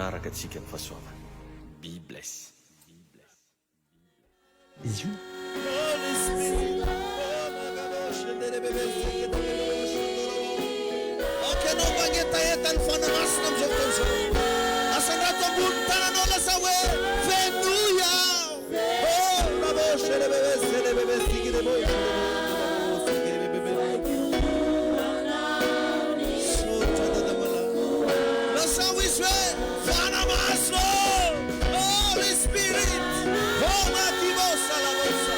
Hanaraka antsika ny fahasoavany. Be bless. Izy io. Aoka ianao mangetaheta ny Fanahy Masina amin'izao fotoana izao. Asandrato ambony ny tananao lazao hoe, Fenoy aho. Oh, rabo shelebebe selebebe sikidebo shelebebe sikidebebe. Misaotra Dada malala. Lazao izy hoe, Fanahy Masina ô, Holy Spirit. Oh, matibosa labosa.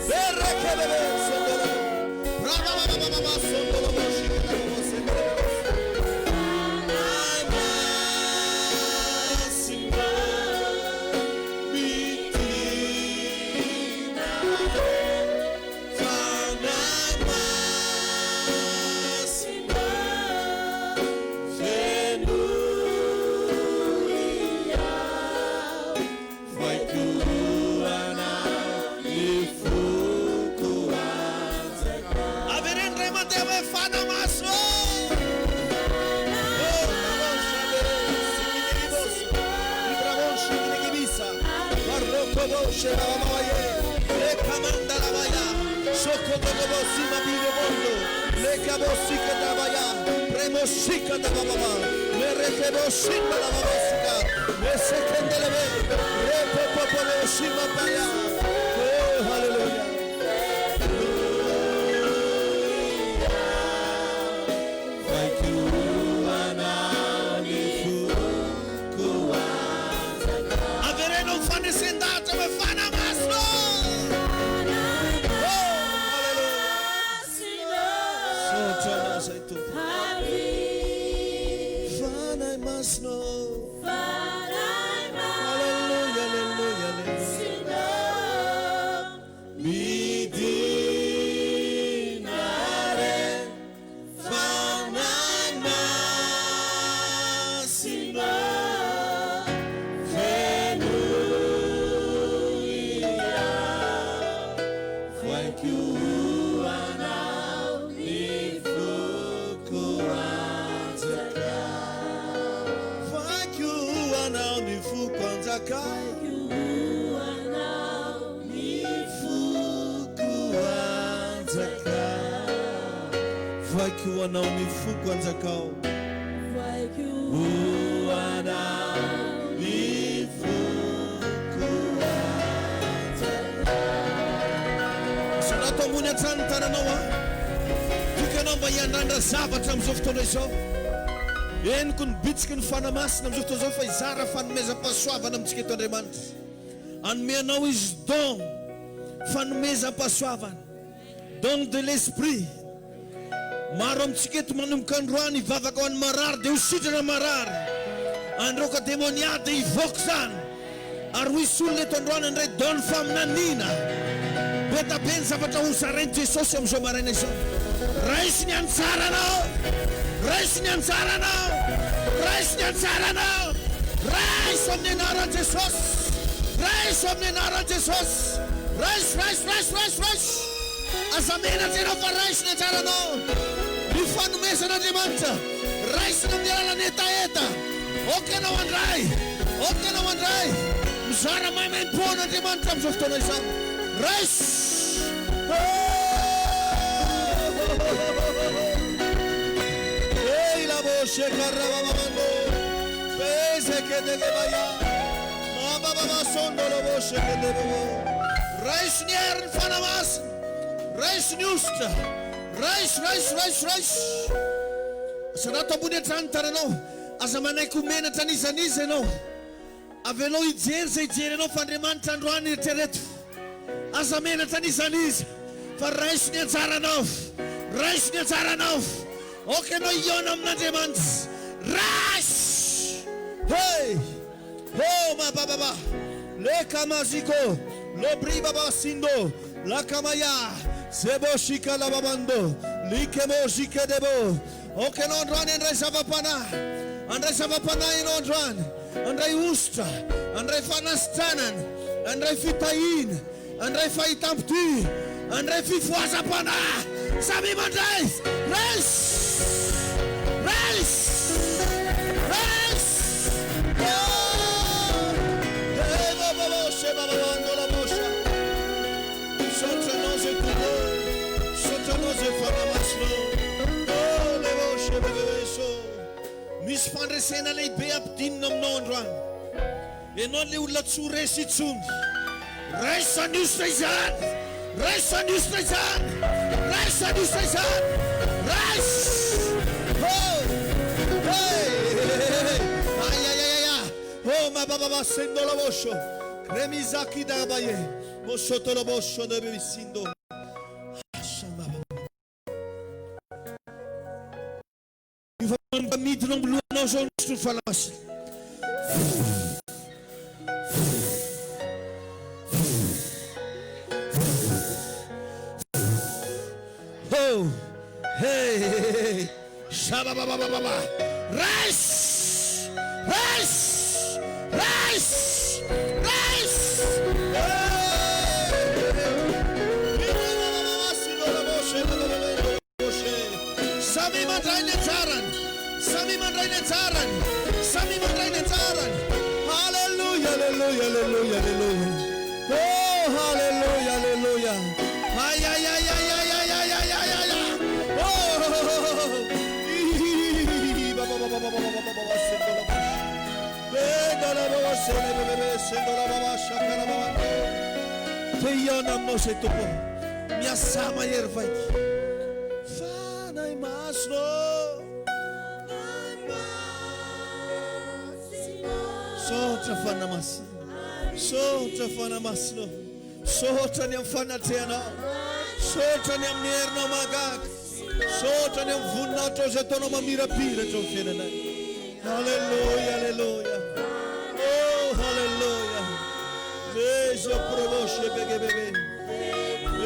Berekebebe sondolobo. Rabababababa sondolobo shikidabo sendelebo. Fanahy Masina midina Fanahy Masina fenoy aho Vaiko anao ny foko hanjaka. Avereno indray mandeha hoe Fanahy Masina ô! Oh, Oh, hallelujah. Avereno ny fandresen-dahatra hoe Fanahy Masina ô! Oh, haleloia! Misaotra Anao izay Tompo. Fanahy Masina ô! Haleloia, haleloia, haleloia. Midina re. Fanahy Masina fenoy aho, voaiko ho Anao ny foko hanjaka. Voaiko ho Anao ny foko hanjaka. Ny foko hanjaka. Voaiko ho anao ny foko hanjakao. Voaiko ho anao ny foko hanjaka. Sorato ambony hatrany ny tananao an. Tiako ianao mba hiandrandra zavatra amin'izao fotoana izao. Henoko ny bitsiky ny Fanahy Masina amin'izao fotoana izao fa hizara fanomezam-pahasoavana amintsika eto Andriamanitra. Hanome anao Izy don, fanomezam-pahasoavana, don de l'esprit. Maro amintsika eto manomboka androany hivavaka ho an'ny marary dia ho sitrana marary. Handroaka demonia dia hivoaka izany. Ary ho hisy olona eto androany handray don faminaniana. Be da be ny zavatra ho zarain'i Jesosy amin'izao maraina izao. Raiso ny anjaranao! Raiso ny anjaranao! Raiso ny anjaranao! Raiso amin'ny anaran'i Jesosy! Raiso amin'ny anaran'i Jesosy! Raiso, raiso, raiso, raiso, raiso! Aza menatra ianao fa raiso ny anjaranao! Ny fanomezan'Andriamanitra, raisina amin'ny alalan'ny hetaheta. Aoka ianao handray! Aoka ianao handray! Mizara maimaimpoana Andriamanitra amin'izao fotoana izao. Raiso! Hey la voce carababando Pese che de che vaya Mababa sondo la voce che de bobo Raiso ny herin'ny Fanahy Masina. Raiso ny hosotra. Raiso, raiso, raiso, raiso. Asarato ambony hatrany ny tananao. Aza manaiky ho menatra an'iza n'iza ianao. Avelao hijery izay hijery anao fa Andriamanitra androany eritrereto. Aza menatra an'iza n'iza fa raiso ny anjaranao. Raiso ny anjaranao. Aoka ianao hihaona amin'Andriamanitra. Raiso! Hey! Oh ma ba ba ba Le kamaziko Lobri baba sindo La kamaya Zebo shika la babando Likemo jike debo Aoka ianao androany handray zava-panahy. Handray zava-panahy ianao androany. Handray hosotra, handray fanasitranana, handray fitahiana, handray fahitam-pitia, handray fifohazam-panahy. Samia mandray! Raiso! Raiso! Raiso! Bebebebebe-so. Misy fandresena lehibe ampidinina aminao androany. Ianao ilay olona tsy ho resy intsony. Raiso an'io sy izany. Raiso an'io sy izany. Raiso an'io sy izany. Raiso. Oh. Hey. Ay ay ay ay. Oh ma baba ba sendo la bosho. Kremizaki da baye. Moshoto la bosho de bebisindo. Efa manomboka midina amin'ny lohanao izao ny ny Fanahy Masina. Oh, hey, hey, shabababababa. Raiso, raiso, raiso, raiso. Hey. Samia mandray ny anjarany. Samia mandray ny anjarany. Samia mandray ny anjarany. Haleloia, aleloia, aleloia, aleloia. Oh, haleloia, aleloia. Ay, ay, ay, ay, ay, ay, ay, ay, ay, ay, ay. Oh, ba, ba, ba, ba, ba, ba, ba, ba, ba, ba, sendola, ba. Bendola, ba, ba, sele, be, be, be, sendola, ba, ba, shakara, ba, ba. Te hihaona aminao izay Tompo. Miasà mahery vaika. Fanahy Masina ô. Misaotra Fanahy Masina. Misaotra Fanahy Masina ô. Misaotra ny amin'ny fanatrehanao. Misaotra ny amin'ny herinao mahagaga. Misaotra ny amin'ny voninahitrao izay ataonao mamirapiratra eo amin'ny fiainanay. Alléluia, alléluia. Oh, alléluia. Mezo provoche begebebe.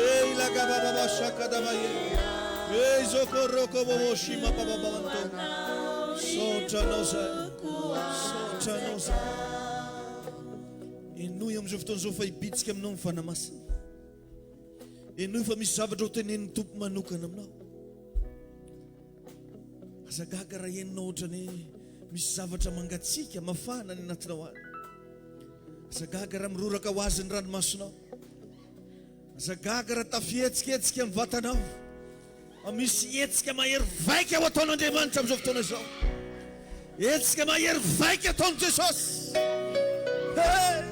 Ei la gababa shakadabaye. Mezo koroko bobo shima baba babanto. Misaotra anao zay. Misaotra anao zay. Henoy amin'izao fotoana izao fa hibitsika aminao ny Fanahy Masina. Henoy fa misy zavatra ho tenenin'ny Tompo manokana aminao. Aza gaga raha henonao ohatran'ny hoe misy zavatra mangatsiaka, mafana any anatinao any. Aza gaga raha miroraka ho azy ny ranomasonao. Aza gaga raha tafihetsiketsika ny vatanao. Fa misy hetsika mahery vaika ho ataon'Andriamanitra amin'izao fotoana izao. Hetsika mahery vaika ataon'i Jesosy. Hey,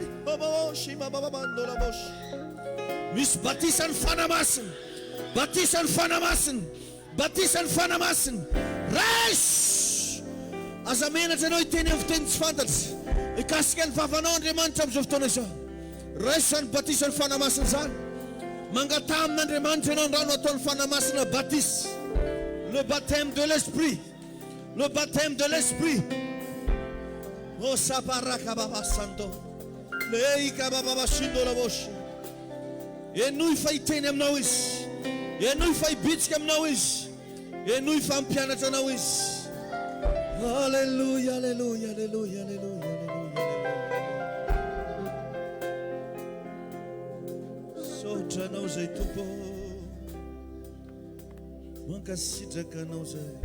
Misy batisan'ny Fanahy Masina. Batisan'ny Fanahy Masina. Batisan'ny Fanahy Masina. Raiso! Aza menatra ianao hiteny amin'ny fiteny tsy fantatra. Hikasika ny vavanao Andriamanitra amin'izao fotoana izao. Raiso izany batisan'ny Fanahy Masina izany. Mangataha amin'Andriamanitra ianao ny rano ataon'ny Fanahy Masina batisa. Le baptême de l'Esprit. Le baptême de l'Esprit. Oh saparaka baba santo. Leika baba basindo la voce. Henoy fa hiteny aminao Izy. Henoy fa hibitsika aminao Izy. Henoy fa hampianatra anao Izy. Aleloia, aleloia, aleloia, aleloia, aleloia, aleloia. Misaotra anao izay Tompo. Mankasitraka anao izay.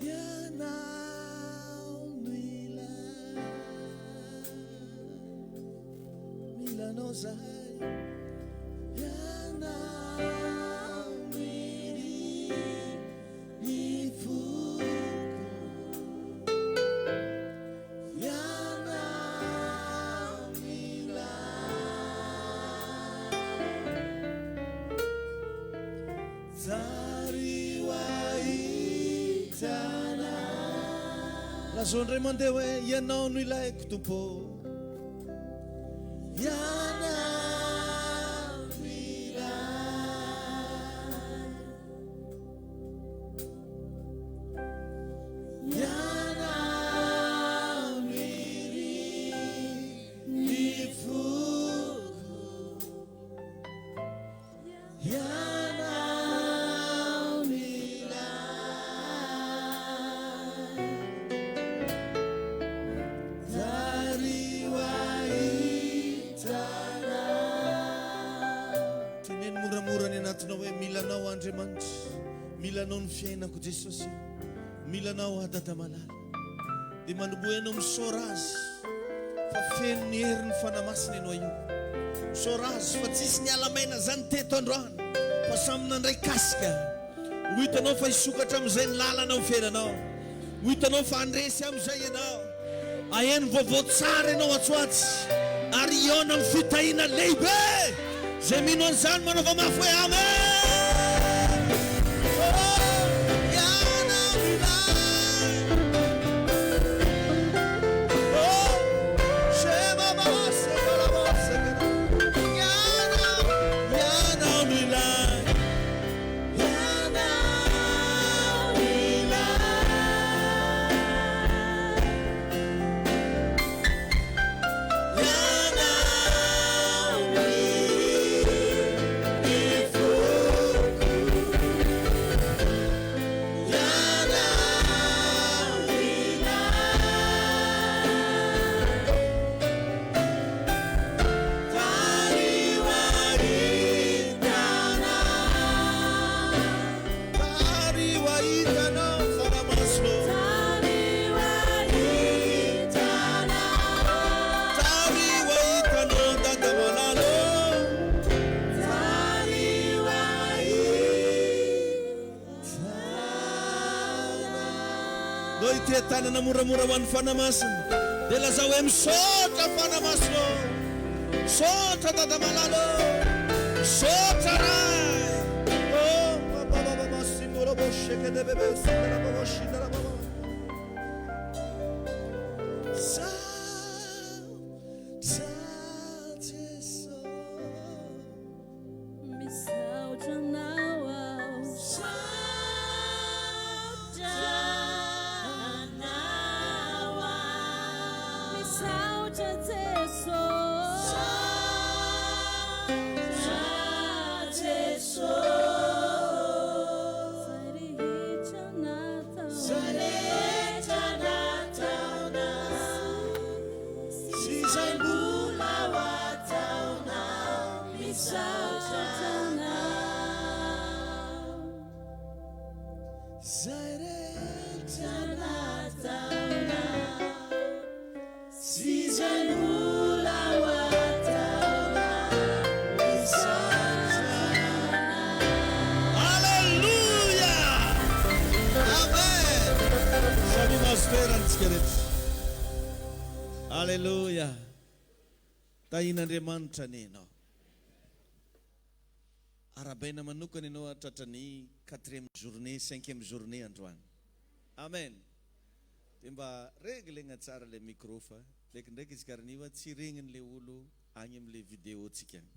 Ianao no ilay mila anao zahay. Ianao no irin'ny foko. Ianao no ilay. Zary ho ahitana. Lazao indray mandeha hoe Ianao no ilaiko Tompo ô. Ianao no ilaiko. Ianao no irin'ny foko. Ianao no ilay Zary ho ahitana. Teneno moramora any anatinao hoe mila anao Andriamanitra, mila anao ny fiainako Jesosy, mila anao aho Dada malala. Dia manomboha ianao misaora Azy fa feno ny herin'ny Fanahy Masina ianao io. Misaora Azy fa tsisy niala maina zany teto androany. Fa samy nandray kasika. Ho hitanao fa hisokatra amin'izay ny lalana ao fiainanao. Ho hitanao fa handresy amin'izay ianao. Haheno vaovao tsara ianao atsy ho atsy. Ary hihaona amin'ny fitahiana lehibe. Izay mino an'izany manaova mafy hoe Amen! Oh, ianao ilay. Oh, Shema Baba, Shema Baba, Shema Baba. Ianao, ianao no ilay. Ndao hiteha-tanana moramora ho an'ny Fanahy Masina. Dia lazao hoe, Misaotra Fanahy Masina ô! Misaotra Dada malala ô! Misaotra Ray! Oh, Misaotra Jeso. Misaotra anao aho. Misaotra anao aho. Misaotra Jeso. Misaotra Jeso. Zay rehetra nataonao. Zay rehetra nataonao. Sy izay mbola ho ataonao. Misaotra anao. Zay rehetra nataonao. Sy izay mbola ho ataonao. Misaotra anao. Alléluia! Amen! Samia mahazo toerana tsika rehetra. Alléluia! Tahian'Andriamanitra anie ianao. Arahabaina manokana ianao hahatratra ny quatrième journée, cinquième journée androany. Amen. Dia mba reglegna tsara ilay micro fa ndraikindraiky izy karaniva tsy regnin'ilay olo agny amin'ilay vidéo tsika agny.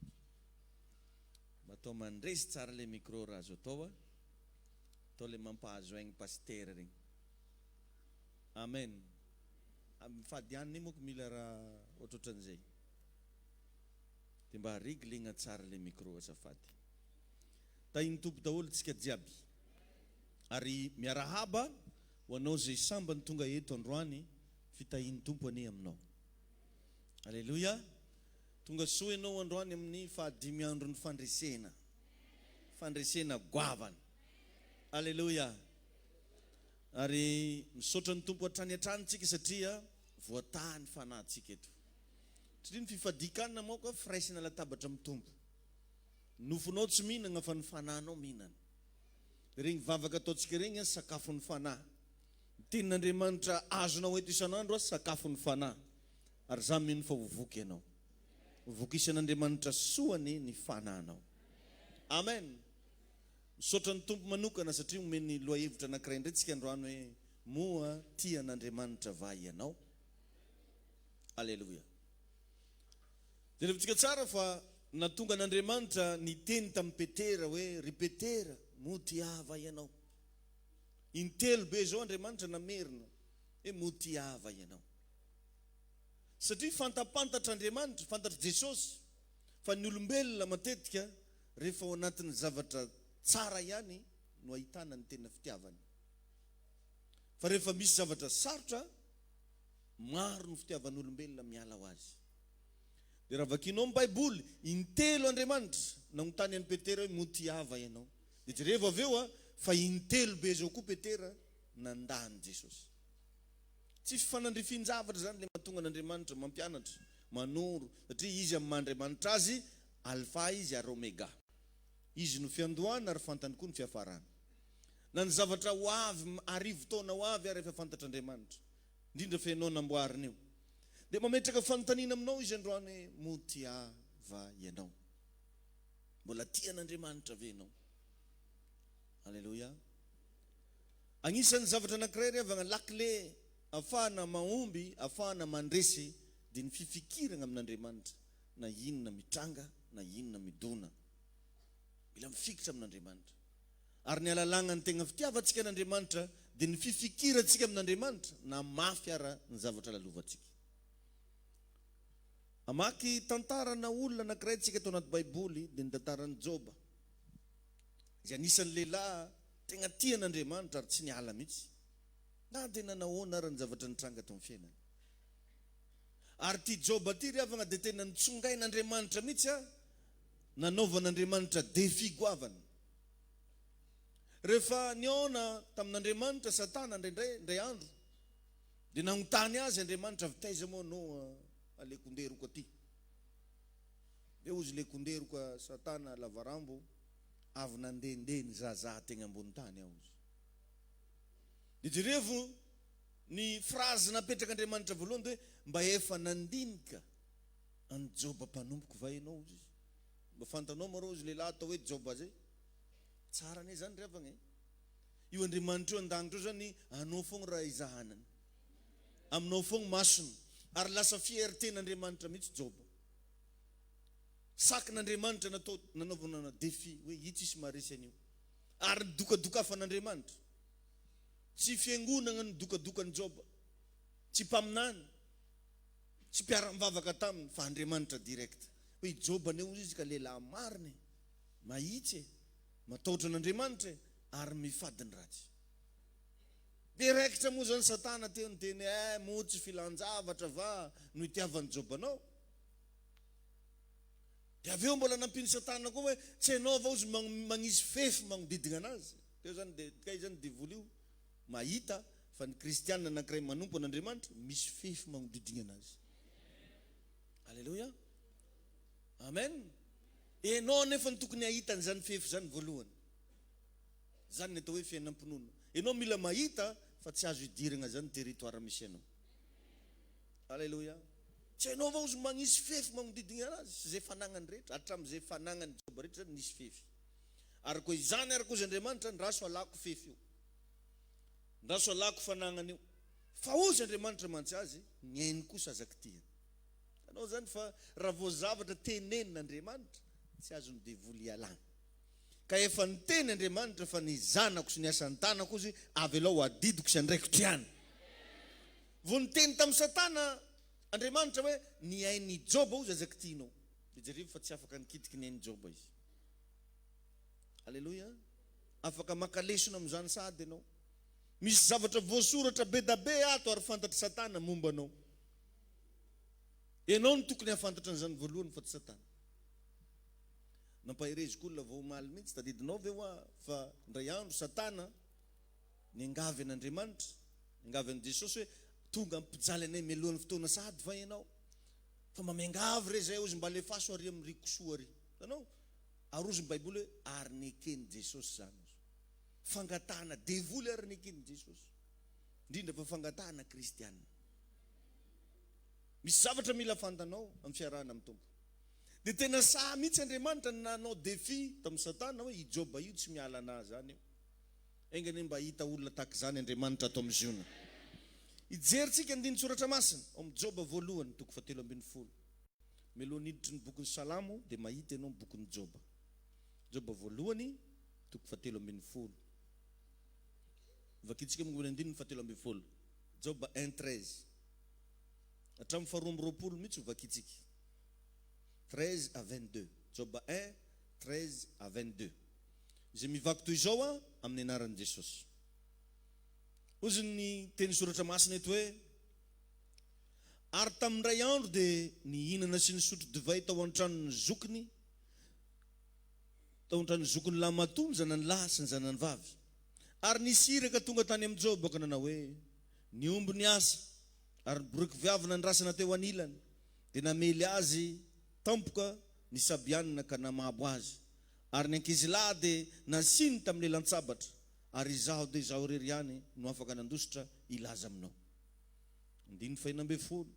Mba atao mandresy tsara ilay micro raha azo atao a. Atao ilay mampahazo aigny pasitera regny. Amen. Mifady hanina io manko mila raha ohatrohatran'izay. Dia mba reglegna tsara ilay micro azafady. Tahin'ny Tompo daholo tsika jiaby. Ary miarahaba ho anao izay sambany tonga eto androany, fitahian'ny Tompo anie aminao. Aleloia. Tonga soa ianao androany amin'ny fahadimy andron'ny fandresena. Fandresena goavana. Aleloia. Ary misaotra ny Tompo hatrany hatrany tsika satria voataha ny fanahintsika eto. Satria ny fifadian-kanina manko firaisana latabatra amin'ny Tompo. Ny nofonao tsy mihinagna fa ny fanahinao mihinana. Ireny vavaka ataontsika ireny sakafon'ny fanahy. Ny tenin'Andriamanitra azonao eto isan'andro sakafon'ny fanahy. Ary za mino fa ho voky ianao. Ho vokisan'Andriamanitra soa anie ny fanahinao. Amen. Misaotra ny Tompo manokana satria omeny lohahevitra anankiray indray tsika androany hoe moa tia an'Andriamanitra va ianao? Aleloia. Jerevintsika tsara fa nahatonga an'Andriamanitra niteny tamin'i Petera hoe ry Petera moa tiava ianao? Intelo be izao Andriamanitra namerina hoe moa tiava ianao? Satria fantapantatr'Andriamanitra, fantatr'i Jesosy fa ny olombelona matetika Rehefa ao anatin'ny zavatra tsara ihany no ahitana ny tena fitiavana. Fa rehefa misy zavatra sarotra, maro ny fitiavan'olombelona miala ho azy. Dia raha vakianao ny Baiboly, intelo Andriamanitra nanontany an'i Petera hoe moa tia va ianao? Dia jerevo avy eo fa intelo be izao koa Petera nandà an'i Jesosy. Tsy fifanandrifian-javatra izany ilay mahatonga an'Andriamanitra mampianatra, manoro, satria Izy amin'ny maha Andriamanitra Azy, Alfa Izy ary Omega. Izy no fiandohana ary fantany koa ny fiafarana. Na ny zavatra ho avy arivotaona ho avy ary efa fantatr'Andriamanitra. Indrindra fa ianao namboariny io. Dia mametraka fanontaniana aminao Izy androany hoe, Moa tia Ahy va ianao? Mbola tia an'Andriamanitra ve ianao? Aleloia. Agnisan'ny zavatra anankiray ry havagna, lakile afahana mahomby, afahana mandresy dia ny fifikiragna amin'Andriamanitra na inona mitranga na inona midona. Mila mifikitra amin'Andriamanitra. Ary ny alalagna ny tegna fitiavantsika an'Andriamanitra dia ny fifikirantsika amin'Andriamanitra na mafy ara ny zavatra lalovantsika. Hamaky tantarana olona anankiray tsika ato anaty Baiboly dia ny tantaran'i Joba. Izay anisan'ny lehilahy tegna tia an'Andriamanitra ary tsy niala mihitsy na dia nanahoana ara ny zavatra nitranga teo amin'ny fiainany. Ary ity Joba ity ry havagna dia tena nitsongain'Andriamanitra mihitsy a, nanaovan'Andriamanitra défi goavana. Rehefa nihaona tamin'Andriamanitra Satana indraindray, indray andro, dia nanontany azy Andriamanitra, avy taiza moa anao alekonderoka aty? Dia hozy lekonderoka Satana lavarambo, avy nandehandeha nizahazaha tegny ambony tany aho hozy. Dia jerevo ny phrase napetrak'Andriamanitra voalohany dia hoe, mba efa nandinika an'i Joba mpanompoko va ianao hozy izy? Mba fantanao ma rô izy lehilahy atao hoe Joba zay? Tsara anie zany ry havagna e! Io Andriamanitra io an-danitra io zany anao fogna raha izahanany. Aminao fogna masony. Ary lasa fierté-n'Andriamanitra mihitsy Joba. Sakin'Andriamanitra natao nanaovana défi hoe io tsisy maharesy an'io. Ary nidokadokafan'Andriamanitra. Tsy fiangonagna nidokadokan'i Joba. Tsy mpaminany. Tsy mpiara-mivavaka taminy fa Andriamanitra direct. Hoe i Joba anie hozy izy ka lehilahy marina e, mahitsy e, matahotra an'Andriamanitra e, ary mifady ny ratsy. Dia raikitra moa izany Satana teo niteny eh, moa tsy filan-javatra va no itiavan'i Joba anao? Dia avy eo mbola nampian'i Satana koa hoe tsy hainao va hozy magnisy fefy magnodidina anazy? Teo izany dia kay izany devoly io mahita fa ny kristiana anankiray manompo an'Andriamanitra misy fefy magnodidigna anazy. Aleloia. Amen. Enao anefa no tokony hahita an'izany fefy izany voalohany. Izany ny atao hoe fiainam-pinoana. Enao mila mahita fa tsy azo idiragna zany territoire misy anao. Aleloia. Tsy hainao va ozy magnisy fefy magnodidigna anazy sy izay fanagnany rehetra, hatramin'izay fanagnan'i Joba rehetra zany nisy fefy. Ary koa izany ary koa ozy Andriamanitra, ndraso alako fefy io. Ndraso alako fanagnana io. Fa hozy Andriamanitra mantsy azy, ny ainy kosa aza kitihina. Hitanao izany fa raha vao zavatra tenenin' Andriamanitra, tsy azon'ny devoly ialana. Ka efa niteny Andriamanitra fa ny zanako sy ny asan'ny tanako hozy avelao ho adidiko sy andraikitro ihany. Vao niteny tamin'i Satana Andriamanitra hoe ny ain'i Joba hozy aza kitihinao. Dia jerevo fa tsy afaka nikitiky ny ain'i Joba izy. Aleloia. Afaka maka lesona amin'izany sahady ianao. Misy zavatra voasoratra be da be ato ary fantatr'i Satana momba anao. Ianao no tokony hahafantatra an'izany voalohany fa tsy Satana. Nampahereziko olona vao omaly mihitsy, tadidinao ve hoa fa indray andro Satana niangavy an'Andriamanitra, niangavy an'i Jesosy hoe tonga hampijaly anay mialohan'ny fotoana sahady va ianao? Fa mba miangavy re izay hozy mba alefaso ary amin'ny rikisoa ary. Hitanao? Ary hozy ny Baiboly hoe, ary neken'i Jesosy izany. Hozy. Fangatahana devoly ary neken'i Jesosy. Indrindra fa fangatahana kristiana. Misy zavatra mila fantanao amin'ny fiarahana amin'ny Tompo. Dia tena sahy mihitsy Andriamanitra nanao défi tamin'i Satana hoe i Joba io tsy miala anà izany io. Enga anie mba hahita olona tahaka izany Andriamanitra ato amin'ny Ziona. Hijerintsika andinin-tsoratra masina ao amin'ny Joba voalohany toko fahatelo ambin'ny folo. Mialohan'ny hiditry ny bokin'ny Salamo dia mahita ianao ny bokin'i Joba. Joba voalohany, toko fahatelo ambin'ny folo. Vakintsika momba ny andininy fahatelo ambin'ny folo. Joba un 13. Hatramin'ny faharoa amby roapolo mihitsy ho vakintsika. 13 à 22. Joba un 13 à 22. Izay mivaky toy izao aho amin'ny anaran'i Jesosy. Hozy ny teny soratra masina eto hoe. Ary tamin'indray andro dia nihinana sy nisotro divay tao an-tranon'ny zokiny, tao an-tranon'ny zokiny lahimatoa ny zanany lahy sy ny zanany vavy. Ary nisy iraka tonga tany amin'i Joba ka nanao hoe, Ny omby niasa, ary ny boriky viavy nandrasana teo anilany, dia namely azy tampoka ny Sabianina ka namabo azy. Ary ny ankizilahy dia nasiany tamin'ny lelan-tsabatra, ary izaho dia izaho irery ihany no afaka nandositra hilaza aminao. Andininy fahenina ambin'ny folo.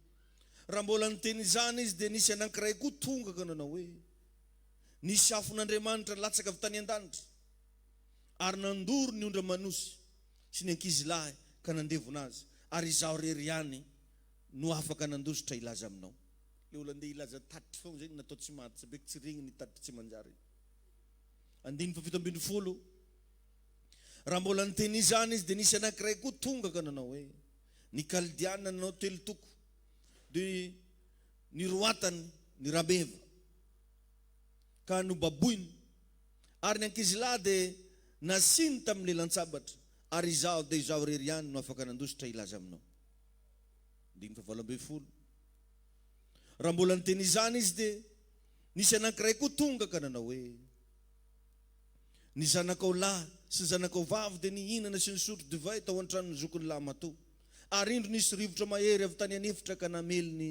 Raha mbola niteny izany izy, dia nisy anankiray koa tonga ka nanao hoe, Nisy afon'Andriamanitra latsaka avy tany an-danitra, ary nandoro ny ondry aman'osy sy ny ankizilahy ka nandevona azy, ary izaho irery ihany no afaka nandositra hilaza aminao. Le olo andeha hilaza tatitry foagna zegny natao tsy maty sabeky tsy regniny tatitry tsy manjary. Andininy faha-17. Raha mbola niteny izany izy dia nisy anankiray koa tonga ka nanao hoe, Ny Kaldeana nanao telo toko, dia niroatany ny rameva ka nobaboiny, ary ny ankizilahy dia nasiany tamin'ny lelan-tsabatra, ary izaho dia izaho irery ihany no afaka nandositra hilaza aminao. Andininy faha-18. Raha mbola niteny izany izy dia nisy anankiray koa tonga ka nanao hoe, Ny zanakao lahy sy ny zanakao vavy dia nihinana sy nisotro divay tao an-tranon'ny zokiny lahimatoa. Ary indro nisy rivotra mahery avy tany an'efitra ka namely ny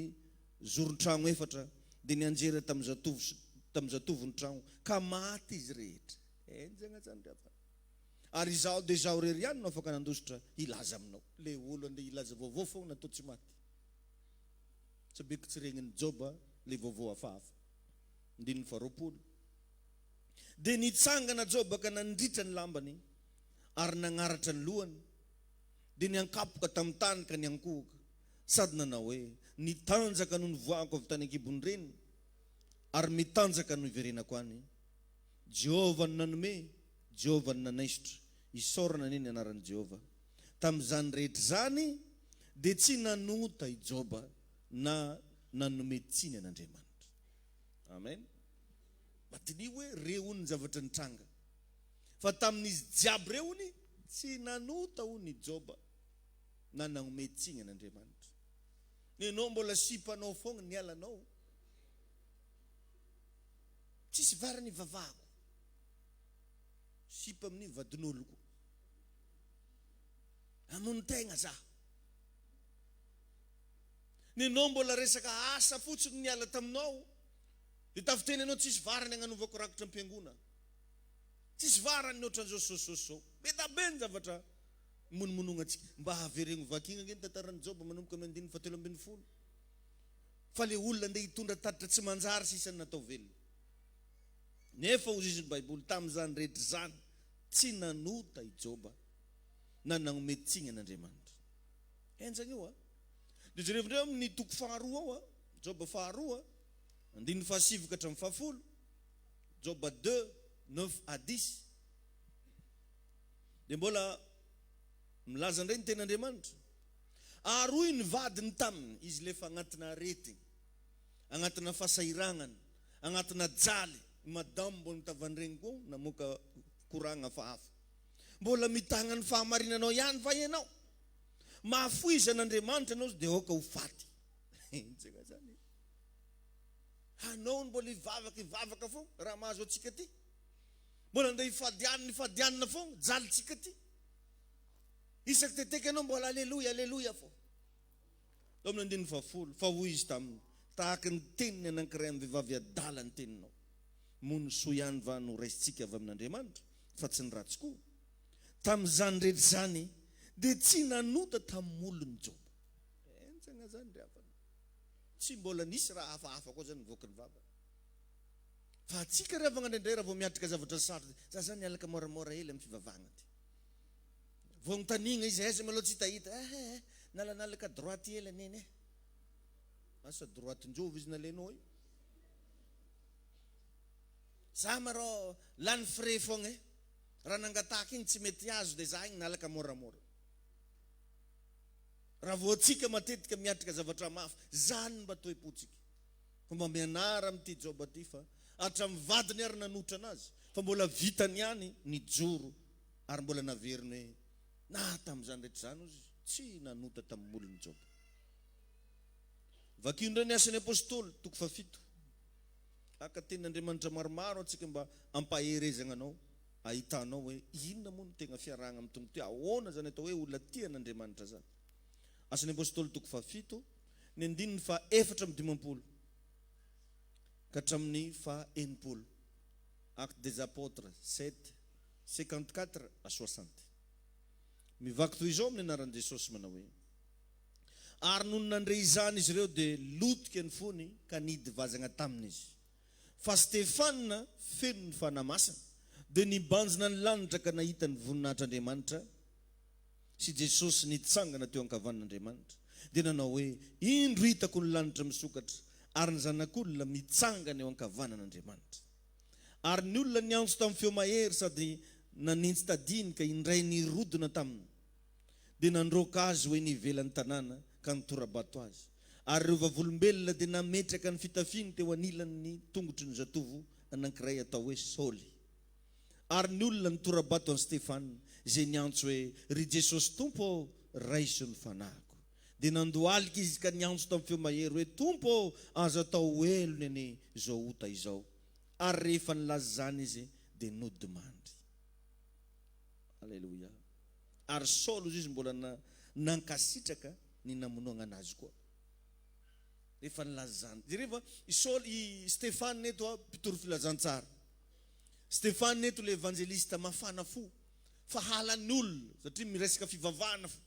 zoron-tragno efatra, dia nianjera tamin'ny zatovo sy tamin'ny zatovo ny tragno, ka maty izy rehetra. Henjagna zany ry havana. Ary izaho dia izaho irery ihany no afaka nandositra hilaza aminao. Le olo andeha hilaza vaovao foagna natao tsy maty. Tsy beko tsy regnin'i Joba le vaovao hafahafa. Andininy faharoapolo. Dia nitsangana Joba ka nandritra ny lambany ary nagnaratra ny lohany, dia niankapoka tamin'ny tany ka niankohoka, sady nanao hoe, Nitanjaka no nivoahako avy tany an-kibon'ny reniny, ary mitanjaka no hiverenako any. Jehovah no nanome, Jehovah no nanaisotra, isaorana anie ny anaran'i Jehovah. Tamin'izany rehetra izany dia tsy nanota i Joba na nanome tsiny an'Andriamanitra. Amen. Mba diniho hoe reo hono ny zavatra nitranga. Fa tamin'izy jiaby reo hono tsy nanota hono i Joba na nagnome tsiny an'Andriamanitra. Nenao mbola sipanao foagna nialanao. Tsisy varany ivavahako. Sipa amin'ny vadin'olo koa. Hamono tegna za. Nenao mbola resaka asa fotsiny niala taminao. Dia tafiteny anao tsisy varany agnanovako rakitra am-piangona. Tsisy varany ny ohatran'izao so so so. Be da be ny zavatra imonomonogna antsika. Mba haveregno vakigna ange ny tantaran'i Joba manomboka amin'ny andininy fahatelo ambin'ny folo. Fa le olona andeha hitondra tatitra tsy manjary sisa no natao velona. Nefa hozy izy ny Baiboly, tamin'izany rehetra izany, tsy nanota i Joba na nagnome tsiny an'Andriamanitra. Henjagna io a! Dia jerevo indray amin'ny toko faharoa ao a, Joba faharoa, andininy fahasivy ka hatramin'ny fahafolo, Joba deux, neuf à dix. Dia mbola milaza indray ny tenin'Andriamanitra. Ary hoy ny vadiny taminy, izy ilay efa agnatina aretigny, agnatina fahasahiranana, agnatina jaly, i madame mbola nitavandregny koa namoaka koragna hafahafa. Mbola mitagna ny fahamarinanao ihany va ianao? Mahafoiza an'Andriamanitra ianao dia aoka ho faty. Henjagna zany e. Anao no mbola hivavaka hivavaka foagna raha mahazo antsika ty. Mbola andeha hifady hanina hifady hanina foagna, jalintsika ty. Isaky teteky ianao mbola aleloia aleloia foagna. Tao amin'ny andininy fahafolo, fa hoy izy taminy, Tahaka ny tenin'ny anankiray amin'ny vehivavy adala ny teninao. Moa ny soa ihany va no raisintsika avy amin'Andriamanitra, fa tsy ny ratsy koa? Tamin'izany rehetra izany, dia tsy nanota tamin'ny molony Joba. Henjana izany ry havana. Tsy mbola nisy raha hafahafa koa izany nivoaka ny vavany. Fa antsika ry havana indraindray raha vao miatrika zavatra sarotra, za zany mialaka moramora hely amin'ny fivavahana ty. Vao anontaniana izy, aiza malao tsy hitahita, eh eh eh, nalanalaka droite hely aneny eh. Asa droite njovy izy nalainao io. Za marô lany frais foagna eh. Raha nangataka igny tsy mety azo dia za igny nalaka moramora. Raha vao antsika matetika miatrika zavatra mafy, zany mba toe-pontsika. Fa mba mianara amin'ity Joba ty fa hatramin'ny vadiny ary nanotra anazy fa mbola vitany ihany nijoro ary mbola naveriny hoe na tamin'izany rehetra izany ozy tsy nanota tamin'ny molony Joba. Vakio indray ny Asan'ny Apostoly, toko fahafito. Haka tenin'Andriamanitra maromaro antsika mba hampaherezagna anao, ahitanao hoe inona moa no tegna fiarahagna amin'ny Tompo ty, ahoana zany atao hoe olona tia an'Andriamanitra zany. Asan'ny Apostoly toko fahafito, ny andininy faha 54 ka hatramin'ny faha 60. Actes des Apôtres 7, 54 à 60. Mivaky toy izao amin'ny anaran'i Jesosy manao hoe, Ary nony nandre izany izy ireo dia lotika ny fony ka nihidy vazana taminy izy. Fa Stefana, feno ny Fanahy Masina, dia nibanjina ny lanitra ka nahita ny voninahitr'Andriamanitra sy Jesosy nitsangana teo ankavanan'Andriamanitra, dia nanao hoe, Indro hitako ny lanitra misokatra, ary ny Zanak'olona mitsangana eo ankavanan'Andriamanitra. Ary ny olona niantso tamin'ny feo mahery sady nanentsi-tadiny ka indray nirodona taminy. Dia nandroaka azy ho eny ivelan'ny tanàna ka nitora-bato azy. Ary ireo vavolombelona dia nametraka ny fitafiany teo anilan'ny tongotry ny zatovo anankiray atao hoe Saoly. Ary ny olona nitora-bato an'i Stefana, izay niantso hoe, Ry Jesosy Tompo ô, raiso ny fanahiko. Dia nandohalika izy ka niantso tamin'ny feo mahery hoe, Tompo ô, aza atao ho helony anie izao ota izao. Ary rehefa nilaza izany izy, dia nodimandry. Aleloia. Ary Saoly hozy izy mbola nankasitraka ny namonoagna azy koa. Rehefa nilaza izany. Jereo fa i Saoly, i Stefana eto a, mpitory filazantsara. Stefana eto ilay evanjelista mafana fo, fa halan'ny olona satria miresaka fivavahana fo,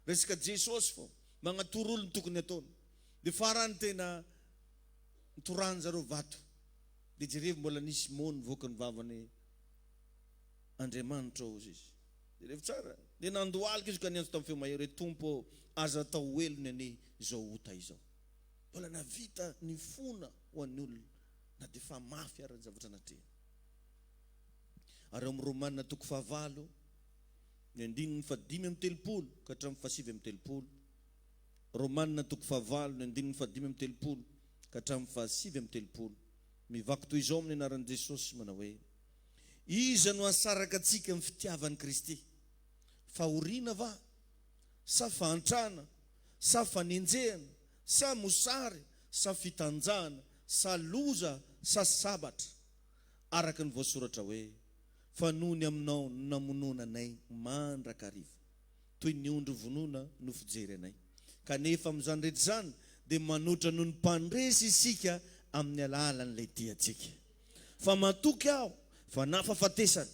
resaka Jesosy fô, magnatoro olo ny tokony ataony. Dia farany tena nitorahan zareo vato. Dia jerevo mbola nisy mot nivoaka ny vavany Andriamanitra hozy izy. Jerevo tsara. Dia nandohalika izy ka niantso tamin'ny feo mahery hoe, Tompo ô, aza atao ho helony anie izao ota izao. Mbola navita nifona ho an'ny olona na dia efa mafy ara ny zavatra natrehiny. Ary ao amin'ny Romana toko fahavalo, ny andininy fahadimy amby telopolo ka hatramin'ny fahasivy amby telopolo. Romana toko fahavalo, ny andininy fahadimy amby telopolo ka hatramin'ny fahasivy amby telopolo. Mivaky toy izao amin'ny anaran'i Jesosy manao hoe, Iza no hahasaraka antsika amin'ny fitiavan'i Kristy? Fahoriana va? Sa fahantrana? Sa fanenjehana? Sa mosary? Sa fitanjahana? Sa loza? Sa sabatra? Araka ny voasoratra hoe, Fa noho ny aminao no namonoana anay mandrakariva, toy ny ondry vonoina no fijery anay. Kanefa amin'izany rehetra izany dia manoatra noho ny mpandresy isika amin'ny alalan'ilay tia antsika. Fa matoky aho fa na fahafatesana,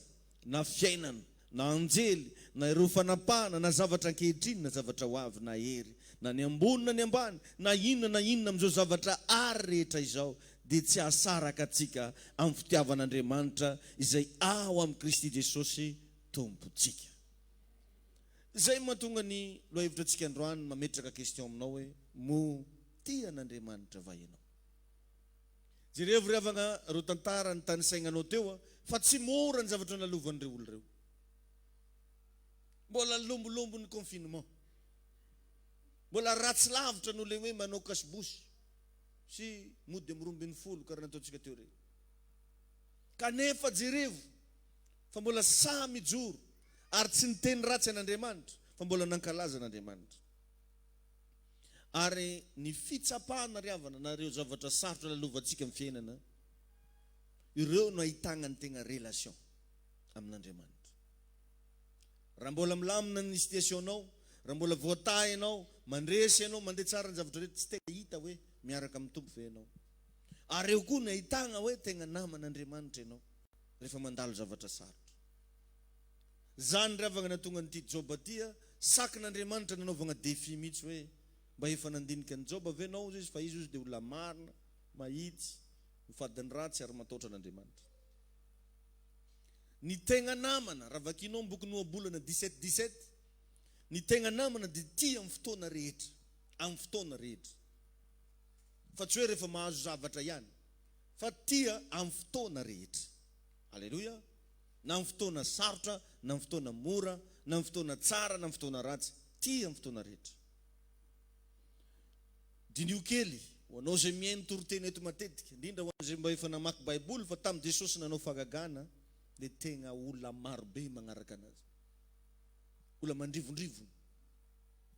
na fiainana, na anjely, na ireo fanapahana, na zavatra ankehitriny, na zavatra ho avy, na hery, na ny ambony na ny ambany, na inona na inona amin'izao zavatra àry rehetra izao, dia tsy hahasaraka antsika amin'ny fitiavan'Andriamanitra izay ao amin'i Kristy Jesosy Tompontsika. Izay no mahatonga ny lohahevitra antsika androany mametraka question aminao hoe, moa tia an'Andriamanitra va ianao? Jerevo ry havagna ireo tantara nitanisainganao teo a, fa tsy mora ny zavatra nalovan'ireo olona ireo. Mbola lombolombo ny confinement. Mbola ratsy lavitra noho ilay hoe manao cache-bouche sy mody amin'ny 12 karaha nataontsika teo ireny. Kanefa jerevo fa mbola sahy mijoro ary tsy niteny ratsy an'Andriamanitra fa mbola nankalaza an'Andriamanitra. Ary ny fitsapana ry havana na ireo zavatra sarotra lalovantsika amin'ny fiainana, ireo no ahitagna ny tegna relation amin'Andriamanitra. Raha mbola milamina ny situation-nao, raha mbola voatahy ianao, mandresy ianao, mandeha tsara ny zavatra rehetra, tsy tegna hita hoe miaraka amin'ny Tompo ve ianao. Ary eo koa ny ahitagna hoe tegna naman'Andriamanitra ianao rehefa mandalo zavatra sarotra. Zany ry havagna nahatonga an'ity Joba ty a, sakin'Andriamanitra nanaovagna défi mihitsy hoe mba efa nandinika an'i Joba ve nao ozy izy fa izy ozy dia olona marina, mahitsy, mifady ny ratsy ary mataotra an'Andriamanitra. Ny tegna namana, raha vakinao ny bokin'ny Ohabolana 17 17, ny tegna namana dia tia amin'ny fotoana rehetra, amin'ny fotoana rehetra. Fa tsy hoe rehefa mahazo zavatra ihany, fa tia amin'ny fotoana rehetra. Aleloia. Na amin'ny fotoana sarotra, na amin'ny fotoana mora, na amin'ny fotoana tsara, na amin'ny fotoana ratsy, tia amin'ny fotoana rehetra. Diniho kely, ho anao izay mihaino toriteny eto matetika, indrindra ho an'izay mba efa namaky Baiboly, fa tamin'i Jesosy nanao fahagagana, dia tegna olona maro be magnaraka anazy. Olona mandrivondrivona.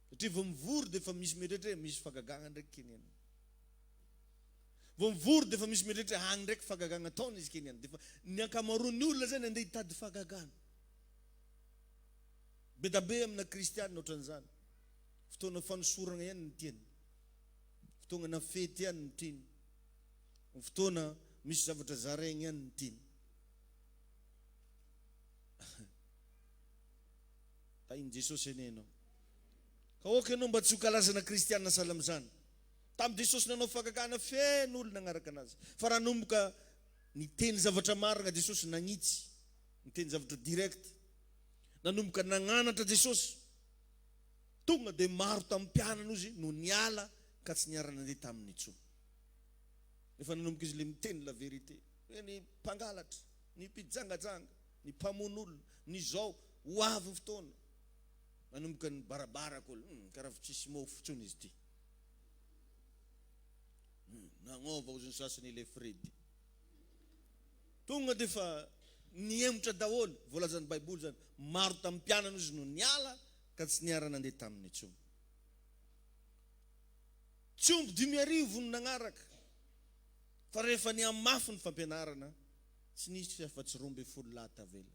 Satria vao mivory dia efa misy mieritreritra hoe misy fahagagana ndraiky keny any. Vao mivory dia efa misy mieritreritra hoe any ndraiky fahagagana ataony izy keny any. Dia efa ny ankamaroan'ny olona zany andeha hitady fahagagana. Be da be amina kristianina ohatran'izany. Fotoana fanosorana ihany ny tiany. Fotoana fety ihany ny tiany. Fotoana misy zavatra zaraigna ihany ny tiany. Tahin'i Jesosy anie ianao. Ka aoka ianao mba tsy ho kalazana kristiana sahala amin'izany. Tamin'i Jesosy nanao fahagagana feno olona nagnaraka anazy. Fa raha nanomboka niteny zavatra marina Jesosy nagnitsy, niteny zavatra direct. Nanomboka nagnanatra Jesosy. Tonga dia maro tamin'ny mpianany ozy no niala ka tsy niara-nandeha taminy intsony. Efa nanomboka izy le miteny la vérité. Hoe ny mpangalatra, ny mpijangajanga, ny mpamono olona, ny zao, ho avy ny fotoana. Nanomboka nibarabaraka olo, hum, karaha tsisy mofo intsony izy ity. Hum, nagnova ozy ny sasany ile Fredy. Tonga dia efa nihemotra daholo, voalazan'ny Baiboly izany. Maro tamin'ny mpianany ozy no niala ka tsy niara-nandeha taminy intsony. Tsy omby 5000 no nagnaraka, fa rehefa nihamafy ny fampianarana, tsy nisy afa-tsy 12 lahy tavela.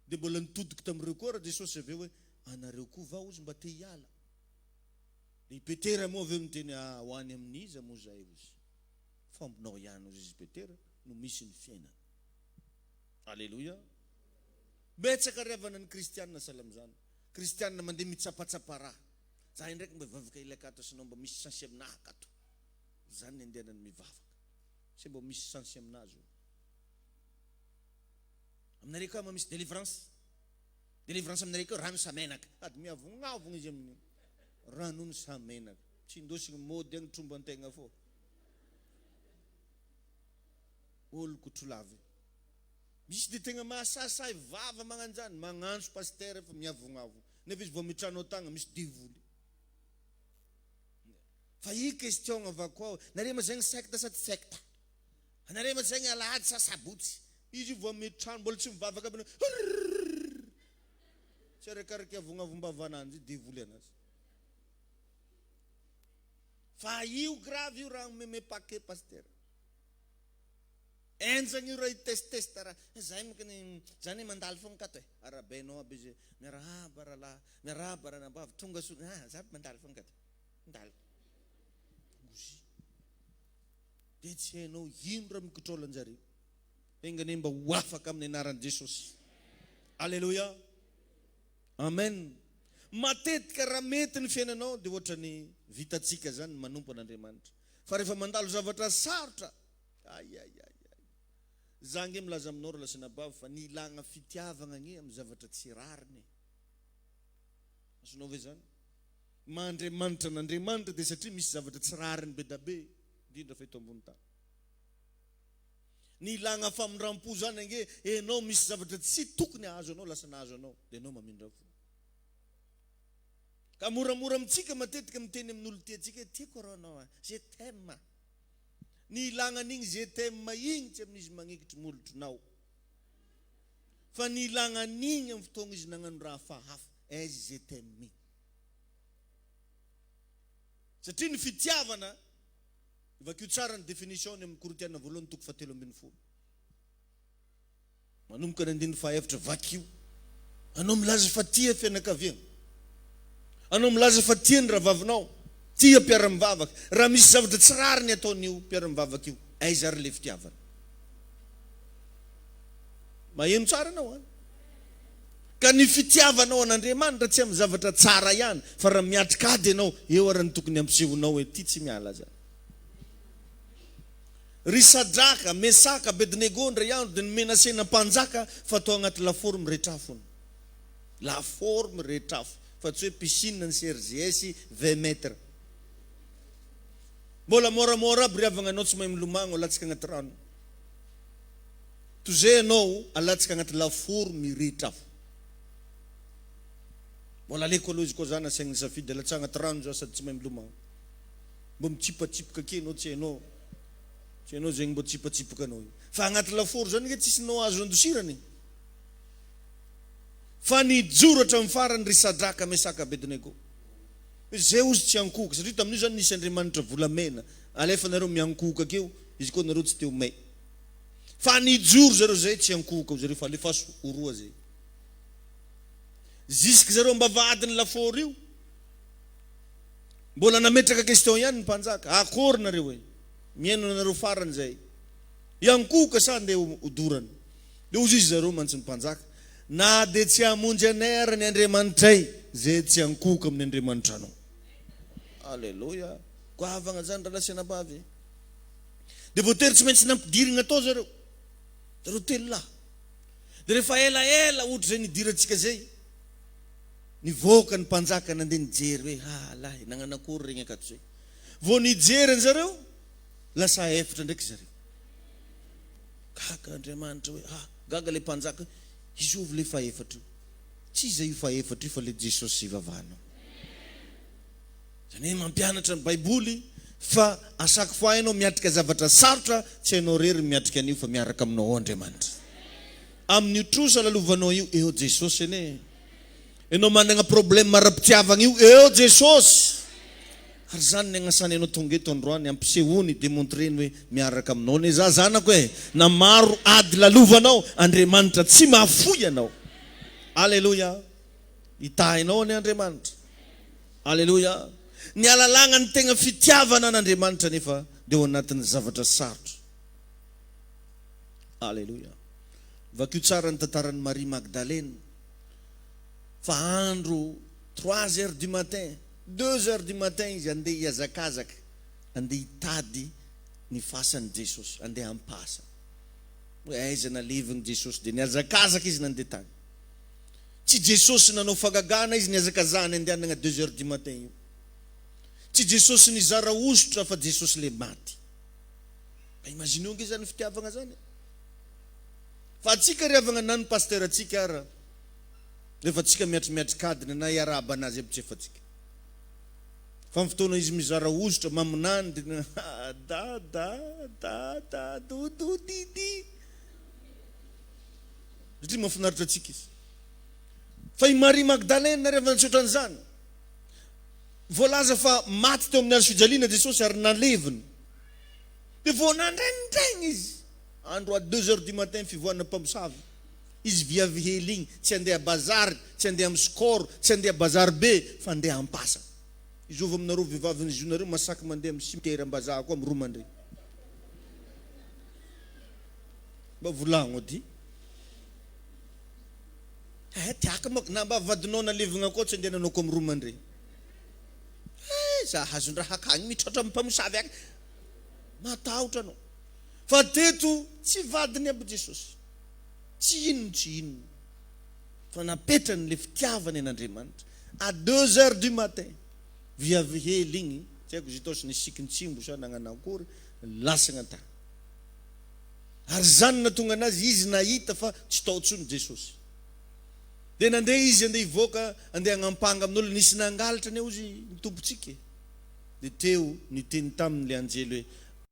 Dia mbola nitodika tamin'ireo koa ary Jesosy avy eo hoe, Anareo koa va hozy mba te hiala? Dia i Petera moa avy eo niteny, Ah, ho any amin'iza moa izahay hozy? Fambonao ihany hozy izy Petera no misy ny fiainana. Aleloia! Betsaka ry havana ny kristiana sahala amin'izany. Kristiana mandeha mitsapatsapa raha. Za indraiky mba hivavaka ila akato sinon mba misy sens aminah akato. Zany ny andehanany mivavaka. Se mba misy sens aminazy io. Aminareo koa misy délivrance. Délivrance aminareo koa rano sa menaka. Sady miavognavogna izy amin'io. Rano sa menaka. Tsy indosigny mody agny tromban-tegna fô. Olo kotrolavy. Misy dia tegna mahasahisahy vava magnanjany, magnantso pasitera fa miavognavogna. Nefa izy vao mitrano tagna misy devoly. Fa i question avako ao, nareo ma zegny secte sa tsy secte? Anareo ma zegny alahady sa sabotsy? Izy io vao mitrano mbola tsy mivavaka aby tsy arakaraky avognavombavananjy devoly anazy. Fa io grave io raha meme paquet pasitera. Enjagna io raha hi-test test raha. Zay manko ny zany hoe mandalo fogna kato e. Arahabainao aby izy, miarahaba rahalahy, miarahaba ranabavy, tonga soa, ah za mandalo fogna kato. Mandalo. Gozy. Dia tsy hainao ino raha mikontrôle anjareo. Enga anie mba ho afaka amin'ny anaran'i Jesosy. Alléluia. Amen. Matetika raha mety ny fiainanao dia ohatran'ny vitantsika zany ny manompo an'Andriamanitra. Fa rehefa mandalo zavatra sarotra, Ay ay ay ay. Za ange milaza aminao ry lasinabavy fa ny ilagna fitiavagna anie amin'ny zavatra tsy rariny e. Azonao ve zany? Maha Andriamanitra an'Andriamanitra dia satria misy zavatra tsy rariny be da be, indrindra fa eto ambony tany. Ny ilagna famindram-po zany ange, enao misy zavatra tsy tokony hahazo anao lasa nahazo anao, dia enao mamindra fo. Ka moramora amintsika matetika miteny amin'olon-tiantsika hoe tiako arô anao a, je t'aime. Ny ilagna an'igny je t'aime igny tsy amin'izy magnekitry molotronao fa ny ilagna an'igny amin'ny fotoagna izy nagnano raha hafahafa aiza je t'aime igny. Satria ny fitiavana, vakio tsara ny définition-ny amin'ny Korintiana voalohany toko fahatelo ambin'ny folo. Manomboka ny andininy fahaefatra, vakio. Anao milaza fa tia fianakaviana. Anao milaza fa tia ny rahavavinao, tia mpiara-mivavaka. Raha misy zavatra tsy rariny ataon'io mpiara-mivavaka io, aiza ary ilay fitiavana? Maheno tsara ianao an? Ka ny fitiavanao an'Andriamanitra tsy amin'ny zavatra tsara ihany, fa raha miatrika ady ianao, eo ary ny tokony hampisehonao hoe ity tsy miala zany. Ry Sadraka, Mesaka, Abednego indray andro dia nomenasena mpanjaka fa tao agnaty lafaoro miretrafo hono. Lafaoro miretrafo fa tsy hoe piscine ny CRGS 20 mètres. Mbola moramora aby ry havagna anao tsy mahay milomagno alatsaka agnaty rano. Toy izay ianao alatsaka agnaty lafaoro miretrafo. Mbola aleko aloha izy koa za nasaigny nisafidy alatsaha agnaty rano za sady tsy mahay milomagno. Mba mitsipatsipoka kely anao tsy hainao tsy hainao zegny mba tsipatsipoka anao io fa agnaty lafaoro zany nge tsisy nao azo andosirana e fa nijoro hatramin'ny farany ry Sadraka Mesaka Abednego zay ozy tsy ankohoka satria tamin'io zany nisy andriamanitra volamena alefanareo miankohoka akeo izy koa nareo tsy teo may fa nijoro zareo zay tsy ankohoka ho zareo fa alefaso oroa zay jusque zareo ambavahadin'ny lafaoro io Mbola nametraka question ihany ny mpanjaka, akory nareo e? Mihaino anareo farany zay. Hiankohoka sa ndeha hodorana? Dia hozy izy zareo mantsy ny mpanjaka, Na dia tsy hamonjy anay ary ny Andriamanitray, izay tsy hankohoka amin'ny Andriamanitranao. Aleloia! Goavagna zany rahalahy sy anabavy e! Dia voatery tsy maintsy nampidirigna tao zareo, zareo telolahy. Dia rehefa elaela ohatr'izay nidirantsika zay, nivoaka ny mpanjaka nandeha nijery hoe, ha lahy, nagnano akory regny akato zay. Vao nijery an'zareo, lasa efatra ndraiky zareo. Gaga Andriamanitra hoe, ah, gaga le mpanjaka hoe, izy ovy le fahefatra io. Tsy iza io fahefatra io fa le Jesosy ivavahanao. Izany hoe mampianatra ny Baiboly fa à chaque fois ianao miatrika zavatra sarotra, tsy ianao irery no miatrika an'io fa miaraka aminao ao Andriamanitra. Amin'io trosa lalovanao io, eo Jesosy anie e. Ianao managna problème ara-pitiavagna io, eo Jesosy. Ary izany ny agnasany anao tonga eto androany, ampisehoany, demontreny hoe miaraka aminao anie za zanako e. Na maro ady lalovanao, Andriamanitra tsy mahafoy anao. Aleloia. Hitahy anao anie Andriamanitra. Aleloia. Ny alalagna ny tegna fitiavana an'Andriamanitra anefa dia ao anatin'ny zavatra sarotra. Aleloia. Vakio tsara ny tantaran'i Maria Magdalena. Fa andro trois heures du matin, deux heures du matin izy andeha hihazakazaka, andeha hitady ny fasan'i Jesosy, andeha hampasa. Hoe aiza nalevin'i Jesosy dia nihazakazaka izy nandeha tany. Tsy Jesosy nanao fagagana izy nihazakazahany andehanagna deux heures du matin io. Tsy Jesosy nizara hosotra fa Jesosy le maty. Mba imagineo ange zany fitiavagna zany e. Fa atsika ry havagna na ny pasteur atsika ara rehefa tsika miatrimiatrikadina na hiarahaba anazy aby tsy efatsika. Fa ny fotoana izy mizara hosotra maminany de da da da da do do di di. Satria mahafinaritra antsika izy. Fa i Maria Magdalena ry havana tsy ohatran'izany. Voalaza fa maty teo amin'ny hazo fijaliana Jesosy ary nalevina. Dia vao nandraindraigny izy, andro à deux heures du matin fivoahana mpamosavy. Izy viavy hely igny, tsy handeha bazary, tsy handeha amin'ny score, tsy handeha bazary be fa handeha am-pasana. Izovy aminareo vehivavy ny zonareo masaky mandeha amin'ny cimetière am-bazaha koa amin'ny romandregny. Mba volagno edy. Eh tiako manko na mba vadinao nalevigna koa tsy andehananao ko am romandregny. Eh za hazondraha akagny mitratra am mpamosavy agny. Matahotra anao. Fa teto tsy vadiny aby Jesosy. Tsy inona tsy inona. Fa napetrany le fitiavany an'Andriamanitra. À deux heures du matin, viavy hely igny, tsy haiko zitaosy nisikin-tsimbo sa nagnano akory, lasagna tany. Ary izany no nahatonga anazy, izy nahita fa tsy tao intsony Jesosy. Dia nandeha izy handeha hivoaka, handeha hagnampanga amin'olona, nisy nangalatra anie hozy ny Tompontsika e. Dia teo niteny taminy ilay anjely hoe,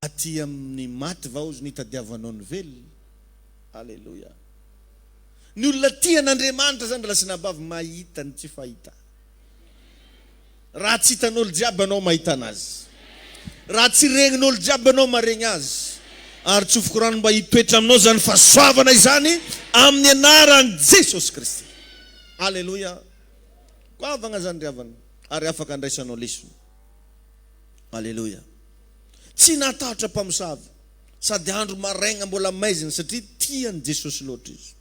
Aty amin'ny maty va hozy no itadiavanao ny velona? Aleloia. Ny olona tia an'Andriamanitra izany raha sinabavy mahita ny tsy fahita. Raha tsy hitan'olo jiaby anao mahita anazy. Raha tsy regnin'olo jiaby anao maregny azy. Ary tsofiko rano mba hitoetra aminao izany fahasoavana izany amin'ny anaran'i Jesosy Kristy. Aleloia. Goavagna izany ry havana ary afaka andraisanao lesona. Aleloia. Tsy natahotra mpamosavy sady andro maraigna mbola maizina satria tia an'i Jesosy loatra izy.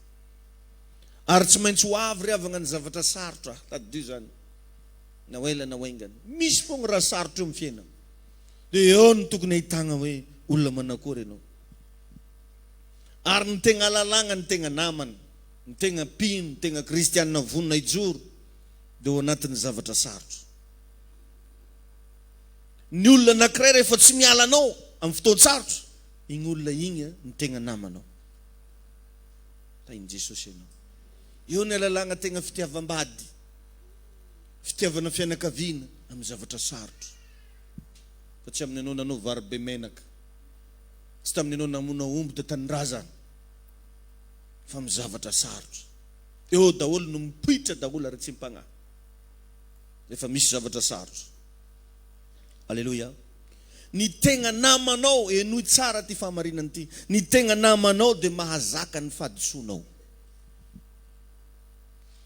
Ary tsy maintsy ho avy ry havagna ny zavatra sarotra, tadidio izany. Na ho ela na ho haingana. Misy foagna raha sarotra eo amin'ny fiainana. Dia eo no tokony ahitagna hoe olona manakory ianao. Ary ny tegna ahalalagna ny tegna namana, ny tegna mpino, ny tegna kristiana vonona hijoro dia ao anatin'ny zavatra sarotra. Ny olona anankiray rehefa tsy miala anao amin'ny fotoan-tsarotra, igny olona igny no tegna namanao. Tahin'i Jesosy ianao. Eo ny ahalalagna tegna fitiavam-bady. Fitiavana fianakaviana amin'ny zavatra sarotra. Fa tsy amin'ny anao nanao vary be menaka. Tsy tamin'ny anao namono aomby teo tanindrazana. Fa amin'ny zavatra sarotra. Eo daholo no mipoitra daholo ara-tsimpagnahy. Rehefa misy zavatra sarotra. Aleloia. Ny tegna namanao, henoy tsara ity fahamarinana ity, ny tegna namanao dia mahazaka ny fahadisoanao.